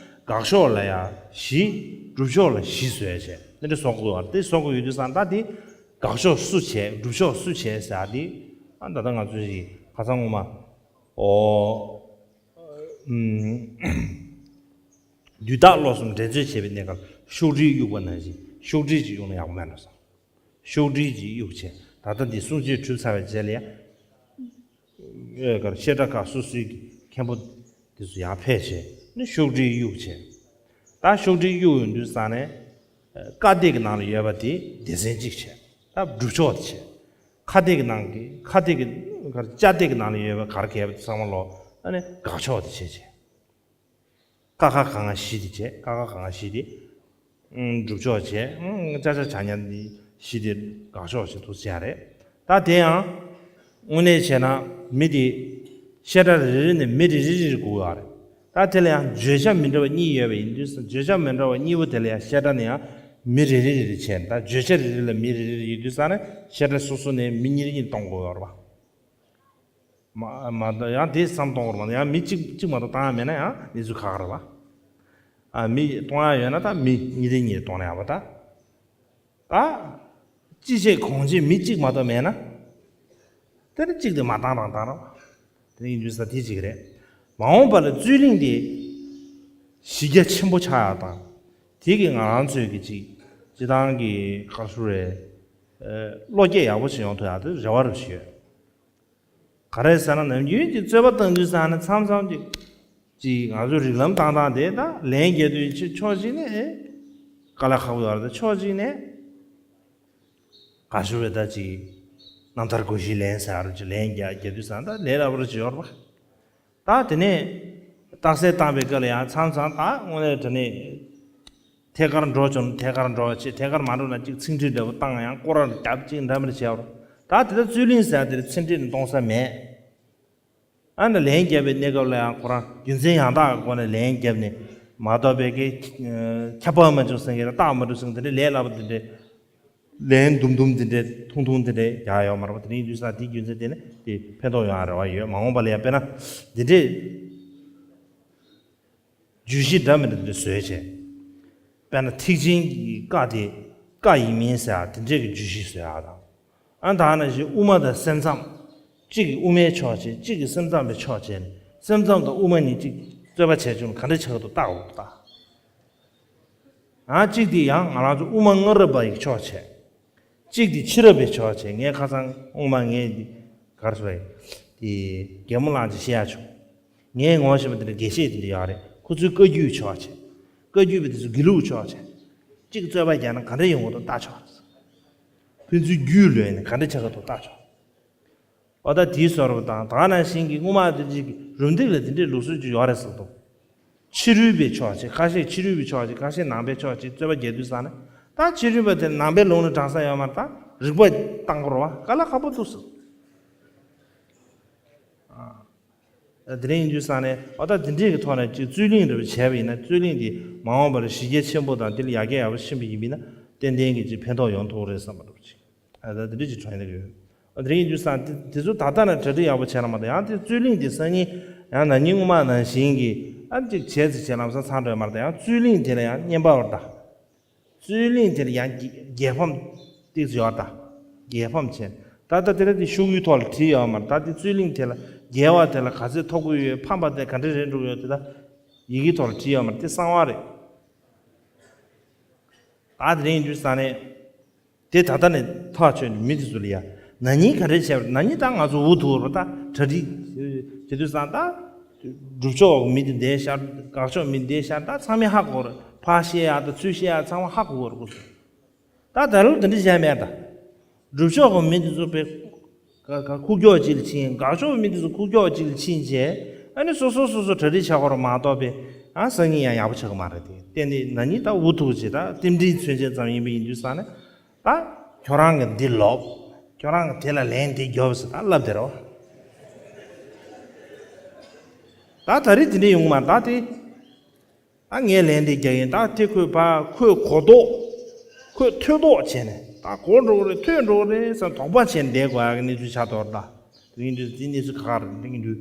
དགག་ཕྱོགས་ལ་ཡ་བཞི། སྒྲུབ་ཕྱོགས་ལ་བཞི་བཟོས་བྱས་དེ་འདྲ་བཟོ་དགོས་པ་རེད། དེ་བཟོ་དགོས་ཡོད་དུས་ཙང་ད་དེ་དགག་ཕྱོགས་སུ་བྱས། སྒྲུབ་ཕྱོགས་སུ་བྱས་ཟེར་དེ། ཨ། ད་ལྟ་ང་ཚོས་ཀྱི་ཁ་སང་ངོ་མ། ཨོ། ཨུམ། དུས་རྟག་བློ་གསུམ་འགྲན་རྩོད་བྱེད་པའི་གནས་སྐབས་ཤོག་དྲིལ་གཡུག་པ་ནང་བཞིན་ཤོག་དྲིལ་ཅིག་གཡུག་ན་ཡག་པོ་མེད་ན་བསམ། ཤོག་དྲིལ་ཅིག་གཡུག་བྱས། ད་ལྟ་འདི་གསུང་ཆོས་གྲུབ་ཚར་བའི་རྗེས་ལ་ཡ། ཨེ། གར་བཤད་གྲྭ་ཁག་སོ་སོའི་གི་མཁན་པོ་དེ་ཚོ་ཡར་ཕེབས་བྱས་ནི་ཤོག་དྲིལ་གཡུག་བྱས། ད་ཤོག་དྲིལ་གཡུག་ཡོང་དུས་ཙང་ནས། ཨ། ཀ་སྡེ་གི་ནང་ལ་ཡོད་པ་དེ་སྡེ་ཚན་གཅིག་བྱས། ད་སྒྲུབ་ཕྱོགས་དེ་བྱས། ཁ་སྡེ་གི་ནང་གི་ཁ་སྡེ་གི་གར་ཅ་སྡེ་གི་ནང་ལ་ཡོད་པ་གར་གས་པ་དེ་ཚང་མ་ལོ། ཨ་ནི་དགག་ཕྱོགས་དེ་བྱས་བྱས། ཀ་ཁ་ག་ང་བཞི་དེ་བྱས། ཀ་ཁ་ག་ང་བཞི་དེ། ཨུམ། སྒྲུབ་ཕྱོགས་བྱས། ཨུམ། ཅ་ཆ་ཇ་ཉ་འདི་བཞི་དེ་དགག་ཕྱོགས་བྱས་འདུག་བྱས་རེད། ད་དེ་ཡང་དངོས་གནས་བྱས་ན་མི་དེ་བཤད་གྲྭ་རེ་རེ་ནས་མི་རེ་རེ་རེ་རེ་དགོས་ཡོད་རེད། ད་དེ་ལ་ཡང་བརྗོད་བྱ་མི་འདྲ་བ་གཉིས་ཡོད་པ་ཡིན་དུས་བརྗོད་བྱ་མི་འདྲ་བ་གཉིས་པོ་དེ་ལ་ཡང་བཤད་གྲྭ་ནས་ཡང་མི་རེ་རེ་རེ་རེ་བྱས་ནས་ད་བརྗོད་བྱ་རེ་རེ་ལ་མི་རེ་རེ་རེ་ཡོད་དུས་ཙང་ནས་བཤད་གྲྭ་སོ་སོ་ནས་མི་གཉིས་གཉིས་གཏོང་དགོས་ཡོད་རེད་པ། མ་མ་གཏོགས་ཡང་དེ་བསམ་གཏོང་བར་མ་གཏོགས་ཡང་མི་གཅིག་གཅིག་མ་གཏོགས་བཏང་ཡ་མེད་ན་ཡང་གནས་ཚུལ་ཁག་ཁག་རེད་པ། ཨ། མི་གཏོང་ཡ་ཡོད་ན་ད་མི་གཉིས་དེ་གཉིས་གཏོང་ན་ཡག་པ་ད། ད་ཅི་བྱེད་གང་བྱེད་མི་གཅིག་མ་གཏོགས་མེད་ན། དེ་ནི་གཅིག་དེ་མ་བཏང་རང་བཏང་རང་། དེ་ནི་ཡིན་དུས་ས་དེ་གཅིག་རེད། མ་འོངས་པ་ལ་རྩོད་གླེང་དེ་གཞི་རྒྱ་ཆེན་པོ་ཆགས་ཡག་དང་། དེ་གི་ང་རང་ཚོའི་གི་གཅིག་སྤྱི་བཏང་གི་ག་རེ་ཟེར་རེད། ཨ། བློ་སྐྱེད་ཡག་པོ་ཞིག་ཡོང་ཐུབ་ཡག་དེ་རེ་བ་རེ་བཞིན་ཡོད། ག་རེ་ཟེར་ན་ནམ་རྒྱུན་གྱི་རྩོད་པ་བཏང་དུས་ཙང་ནས་མཚམས་མཚམས་ཀྱི་ཅིག་ང་ཚོ་རིགས་ལམ་བཏང་སྟངས་དེ་ད་ལན་རྒྱག་དུས་ཕྱོགས་གཅིག་ནས་ཨེ། དཀའ་ལས་ཁག་པོ་ཡོད་རེད། ད་ཕྱོགས་གཅིག་ནས་ག་ཞུ་རེད། ད་ཅིག་རྣམ་ཐར་དགོངས་གཞི་ལན་ཟེར་ཡ་རུ་ཅིག་ལན་རྒྱག་རྒྱག་དུས་ཙང་ད་ལས་སླ་པོ་རུ་ཅིག་ཡོད་རེད་པ། ད་དེ་ནས་རྟགས་གསལ་བཏང་བའི་སྐབས་ལ་ཡང་མཚམས་མཚམས་ད་དངོས་གནས་དྲང་གནས་ཐད་ཀར་འགྲོ་བྱུང་ཐད་ཀར་འགྲོ་བྱེད། ཐད་ཀར་མ་འགྲོ་ན་ཅིག་ཚིག་འགྲེལ་འདྲ་པོ་བཏང་ཡང་སྐོར་ར་རྒྱབ་ཅིག་འདྲ་མི་འདྲ་བྱས་པ་རེད། ད་དེ་ལྟར་རྩོད་གླེང་ཟེར་ཡ་དེ་ཚིག་འགྲེལ་ནས་གཏོང་ས་མེད། ཨ་ནི་ལན་བརྒྱབ་པའི་གནས་སྐབས་ལ་ཡང་ཁོ་རང་རྒྱུ་མཚན་ཡང་དག་གི་སྒོ་ནས་ལན་བརྒྱབ་ནས་མ་གཏོགས་པའི་གི་ཁྱབ་པ་མ་བྱུང་ཟེར་མཁན་རྟགས་མ་གྲུབ་ཟེར་མཁན་དེ་འདྲའི་ལས་སླ་པོ་དེ་འདྲའི་ལན་དུམ་དུམ་དེ་འདྲའི་ཐུང་ཐུང་དེ་འདྲའི་རྒྱག་ཡོད་མ་རེད་པ། དེ་རིང་དུས་ས་དེའི་རྒྱུ་མཚན་དེ་ནི་དེ་ཕན་ཐོགས་ཡོང་ཡ་རེ་བ་ཡོད། མ་འོངས་པ་ལ་ཡང་དཔེར་ན་དེ་འདྲའི་བརྗོད་གཞི་འདྲ་མི་འདྲ་དེ་འདྲ་བཟོས་བྱས། དཔེར་ན་ཐེག་ཆེན་གྱི་བཀའ་དེ་བཀའ་ཡིན་མིན་ཟེར་ཡ་དེ་འདྲའི་གི་བརྗོད་གཞི་བཟོས་ཡ་དང་། ཨ། ད་ནང་བཞིན་དབུ་མ་དང་སེམས་ཙམ། གཅིག་གིས་དབུ་མའི་ཕྱོགས་བྱས། གཅིག་གིས་སེམས་ཙམ་པའི་ཕྱོགས་བྱས་ནས་སེམས་ཙམ་དང་དབུ་མ་གཉིས་གཅིག་རྩོད་པ་བྱས་བྱུང་ན་ག་འདྲ་ཆགས་འདུག་བལྟ་འོ་བལྟ། ཨ། གཅིག་དེ་ཡང་ང་རང་ཚོ་དབུ་མ་སྔ་རབས་པ་ཡི་ཕྱོགས་བྱས། གཅིག་དེ་ཕྱི་རབས་པའི་ཕྱོགས་བྱས། ངས་ཁ་སང་སྔོན་མ་ངས་འདི་ག་རེ་ཟེར་དེ་རྒན་མོ་ལགས་ཀྱིས་བཤད་ཡ་བྱུང་། ངས་ངོ་ཤེས་པ་དེ་འདྲ་དགེ་བཤེས་དེ་འདྲ་ཡོད་རེད། ཁོ་ཚོའི་བཀའ་བརྒྱུད་ཕྱོགས་བྱས། བཀའ་བརྒྱུད་པ་དེ་ཚོ་དགེ་ལུགས་ཕྱོགས་བྱས། གཅིག་རྩོད་པ་རྒྱག་ན་ག་འདྲ་ཡོང་གི་འདུག་བལྟ་ཆོག། ཕན་ཚུན་རྒྱུས་ལོན་ནས་ག་འདྲ་ཆགས་ཀྱི་འདུག་བལྟ་ཆོག། འོ་ད་དེའི་བཟོ་འདྲ་དང་ད་ག་ནང་བཞིན་གྱི་སྔོན་མ་དེ་གཅིག་གི་རུམ་བཏེག་ལ་དེ་འདྲའི་ལུགས་སྲོལ་ཅིག་ཡོད་རེད་ཟེར་འདུག། ཕྱི་རོལ་པའི་ཕྱོགས་ཅིག་ཁ་ཤས། ཕྱི་རོལ་པའི་ཕྱོགས་ཅིག་ཁ་ཤས། ནང་པའི་ཕྱོགས་ཅིག་རྩོད་པ་རྒྱག་དུས་ཙང་ནས་ད་ཕྱི་རོལ་པ་དེ་ནང་པའི་ལུགས་ནས་དྲང་ས་ཡོད་མ་རེད། ད་རིགས་པ་བཏང་དགོས་རེད་པ། དཀའ་ལས་ཁག་པོ་འདུག་ཟེར། ཨ། དེ་རིང་ཡིན་དུས་ཙང་ནས་འོ་ད་དེ་འདྲའི་གི་ཐོག་ནས་ཅིག་རྩོད་གླེང་འདྲ་པོ་བྱས་པ་ཡིན་ན། རྩོད་གླེང་དེ་མ་འོངས་པར་གཞི་རྒྱ་ཆེན་པོ་དང་དེ་ལ་ཡར་རྒྱས་ཡག་པོ་ཕྱིན་པ་ཡིན་པ་ཡིན་ན་ཏན་ཏན་གྱི་ཅིག་ཕན་ཐོགས་ཡོང་ཐུབ་རེད་བསམ་པ་འདྲ་པོ་ཅིག། ཨ། ད་དེ་འདྲ་ཅིག་དྲན་གྱི་ཡོད། ཨ། དེ་རིང་ཡིན་དུས་ཙང་དེ་དེ་ཚོ་ད་ལྟ་ནས་གྲ་སྒྲིག་ཡག་པོ་བྱས་ན་མ་གཏོགས། ཡང་དེ་རྩོད་གླེང་དེ་སང་ཉིན་ཡང་ན་ནིང་སྔོན་མ་ནང་བཞིན་གྱི་ཨ་ཅིག་བྱས་ཚེ་བྱས་ལམ་སང་ཚང་འགྲོ་ཡ་མ་རེད། ད་ཡང་རྩོད་གླེང་དེ་ལ་ཡང་བསྙེན་པ་བར་ད། རྩོད་གླེང་དེ་ལ་ཡང་རྒྱལ་ཕམ་ཏིག་ཙམ་ཡོད་ད། རྒྱལ་ཕམ་བྱས། ད་ལྟ་དེ་ལ་དེ་ཤོག་གུའི་ཐོག་ལ་བྲིས་ཡོད་མ་རེད། ད་དེ་རྩོད་གླེང་དེ་ལ་རྒྱལ་བ་དེ་ལ་ག་ཚོད་ཐོབ་ཀྱི་ཡོད། ཕམ་པ་དེ་ག་འདྲ་རེད་འགྲོ་གི་ཡོད། དེ་ད་ཡི་གེའི་ཐོག་ལ་བྲིས་ཡོད་མ་རེད། དེ་གསང་བ་རེད། ད་དེ་རིང་ཡིན་དུས་ཙང་ནས། དེ་ད་ལྟ་ནས་ཐག་ཆོད་ནས་མི་དེ་ཚོ་ལ་ཡ་ན་ནིང་ག་རེ་བྱས་པ་རེད། ན་ནིང་ད་ང་ཚོ་འུ་ཐུག་རོགས་ད་གྲ་སྒྲིག་བྱེད་དུས་ཙང་ད་སྒྲུབ་ཕྱོགས་མི་དེ་འདས་ཤར། དགག་ཕྱོགས་མི་འདས་ཤར། ད་ཚང་མས་ཧ་གོ་རེད། ཕར་བཤད་ཡག་དང་ཚུར་བཤད་ཡག་ཚང་མ་ཧ་གོ་གི་རེད། ཁོ་ཚོ་ད་ད་ལོ་དེ་འདྲ་བྱས་མེད་ད། སྒྲུབ་ཕྱོགས་ཀྱི་མི་དེ་ཚོ་དཔེ་ཁུག་ཀྱོག་ཅིག་ལ་ཕྱིན། དགག་ཕྱོགས་མི་དེ་ཚོ་ཁུག་ཀྱོག་ཅིག་ལ་ཕྱིན་རྗེས་ཨ་ནི་སོ་སོ་སོ་སོ་གྲ་སྒྲིག་བྱ་དགོས་རེད་མ་གཏོགས་པའི་ཨ་སང་ཉིན་ཡང་ཡག་པོ་ཆགས་ཀྱི་མ་རེད་དེ། དེ་ནི་ན་ནིང་ད་འུ་ཐུག་ཅིག་ད་རྟེན་འབྲེལ་མཚོན་བྱེད་ཙམ་ཡིན་པ་ཡིན་དུས་ཙང་ནས་ད་ཁྱོད་རང་གི་འདི་ལོབས། ཁྱོད་རང་གི་དེ་ལ་ལན་འདི་རྒྱོབ་ཟེར་ད་ལབ་དེ་རོ། ད་ད་རེས་དེ་འདྲ་ཡོང་གི་མ་རེད་ད་དེ། ད་ངས་ལན་འདི་རྒྱག་གིན་ད་དེ་ཁོས་ཕ་ཁོས་གོ་ལྡོག་ཁོས་ཐོས་ལྡོག་བྱས་ནས་ད་གོ་འགྲོ་གི་རེད་ཐོས་འགྲོ་གི་རེད་བསམ་དོགས་པ་བྱས་ནས་བསྡད་དགོས་ཡག་གི་གནས་ཚུལ་ཆགས་འདུག་ད། དེ་ཡིན་དུས་དེ་གནས་ཚུལ་ཁག་ཁག་རེད། དེ་ཡིན་དུས་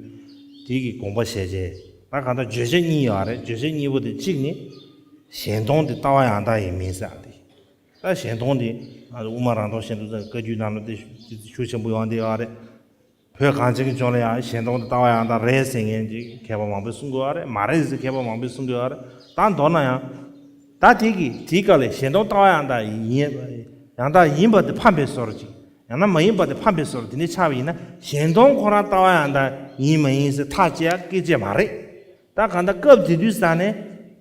དེ་གི་དགོངས་པ་བཞེས་བྱས་ད་གང་ལྟར་བརྗོད་བྱ་གཉིས་ཡོད་རེད། བརྗོད་བྱ་གཉིས་པོ་དེ་གཅིག་ནི་གཞན་སྟོང་དེ་ལྟ་བ་ཡང་དག་ཡིན་མིན་ཟེར་ཡག་དེ། ད་གཞན་སྟོང་དེ་ང་ཚོ་དབུ་མ་རང་སྟོང་གཞན་སྟོང་ཟེར་བཀའ་བརྒྱུད་ནང་ལ་དེ་ཤུགས་ཆེན་པོ་ཡོང་བསྡད་ཡོད་རེད། བོད་གངས་ཅན་གྱི་ལྗོངས་ལ་ཡང་གཞན་སྟོང་དུ་ལྟ་བ་ཡང་དག་རེད་ཟེར་མཁན་ཅིག་མཁས་པ་མང་པོས་གསུང་གི་ཡོད་རེད། མ་རེད་ཟེར་མཁས་པ་མང་པོས་གསུང་གི་ཡོད་རེད། ད་མདོར་ན་ཡང་ད་དེ་གི་དེའི་སྐབས་ལ་གཞན་སྟོང་ལྟ་བ་ཡང་དག་ཡིན་ཡང་དག་ཡིན་པ་དེ་ཕམ་པའི་བཟོ་འདྲ་ཅིག་ཡང་ན་མ་ཡིན་པ་དེ་ཕམ་པའི་བཟོ་འདྲ་དེ་འདྲ་ཆགས་པ་ཡིན་ན་གཞན་སྟོང་ཁོ་རང་ལྟ་བ་ཡང་དག་ཡིན་མ་ཡིན་ཟེར་ཐག་བཅད་ཡག་སྐད་ཆ་མ་རེད། ད་གང་ལྟར་སྐབས་དེ་དུས་ཙ་ནས་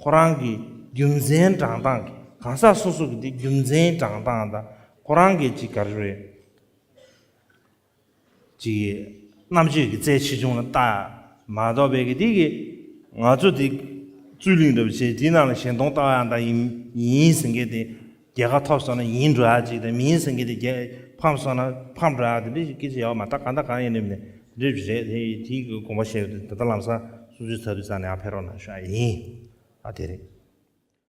ཁོ་རང་གི་རྒྱུ་མཚན་དྲངས་སྟངས་ཀྱི་གང་ཟག་སོ་སོ་གི་དེ་རྒྱུ་མཚན་དྲངས་སྟངས་དང་ཁོ་རང་གི་ཅིག་ག་རེ་རེད། ཅིག་རྣམ་དཔྱོད་ཀྱི་རྩལ་ཆེ་ཆུང་ལ་ལྟ་མ་གཏོགས་པའི་གི་དེ་གི་ང་ཚོ་དེ་རྩོད་གླེང་འདྲ་པོ་བྱས་དེའི་ནང་ལ་གཞན་སྟོང་ལྟ་བ་ཡང་དག་ཡིན་ཡིན་ཟེར་མཁན་དེ་རྒྱལ་ཁ་ཐོབ་སོང་ན་ཡིན་འགྲོ་ཡག་ཅིག་དང་མིན་ཟེར་མཁན་དེ་རྒྱལ་ཕམ་སོང་ན་ཕམ་འགྲོ་ཡག་དེ་འདྲ་ཞིག་སྐད་ཆ་ཡོད་མ་ད་གང་ལྟར་གང་ཡིན་ནའི་མིན་ནའི་འདྲ་རེད། དེ་དེའི་གི་དགོངས་པ་བཞེས་ཡོད་དེ་ད་ལྟ་ལམ་སང་སུ་ཚོའི་ཚབ་དུས་ཙང་ནས་ཨ་ཕེབས་རོགས་གནང་ཞུ་ཡག་ཡིན། ཨ་དེ་རེད།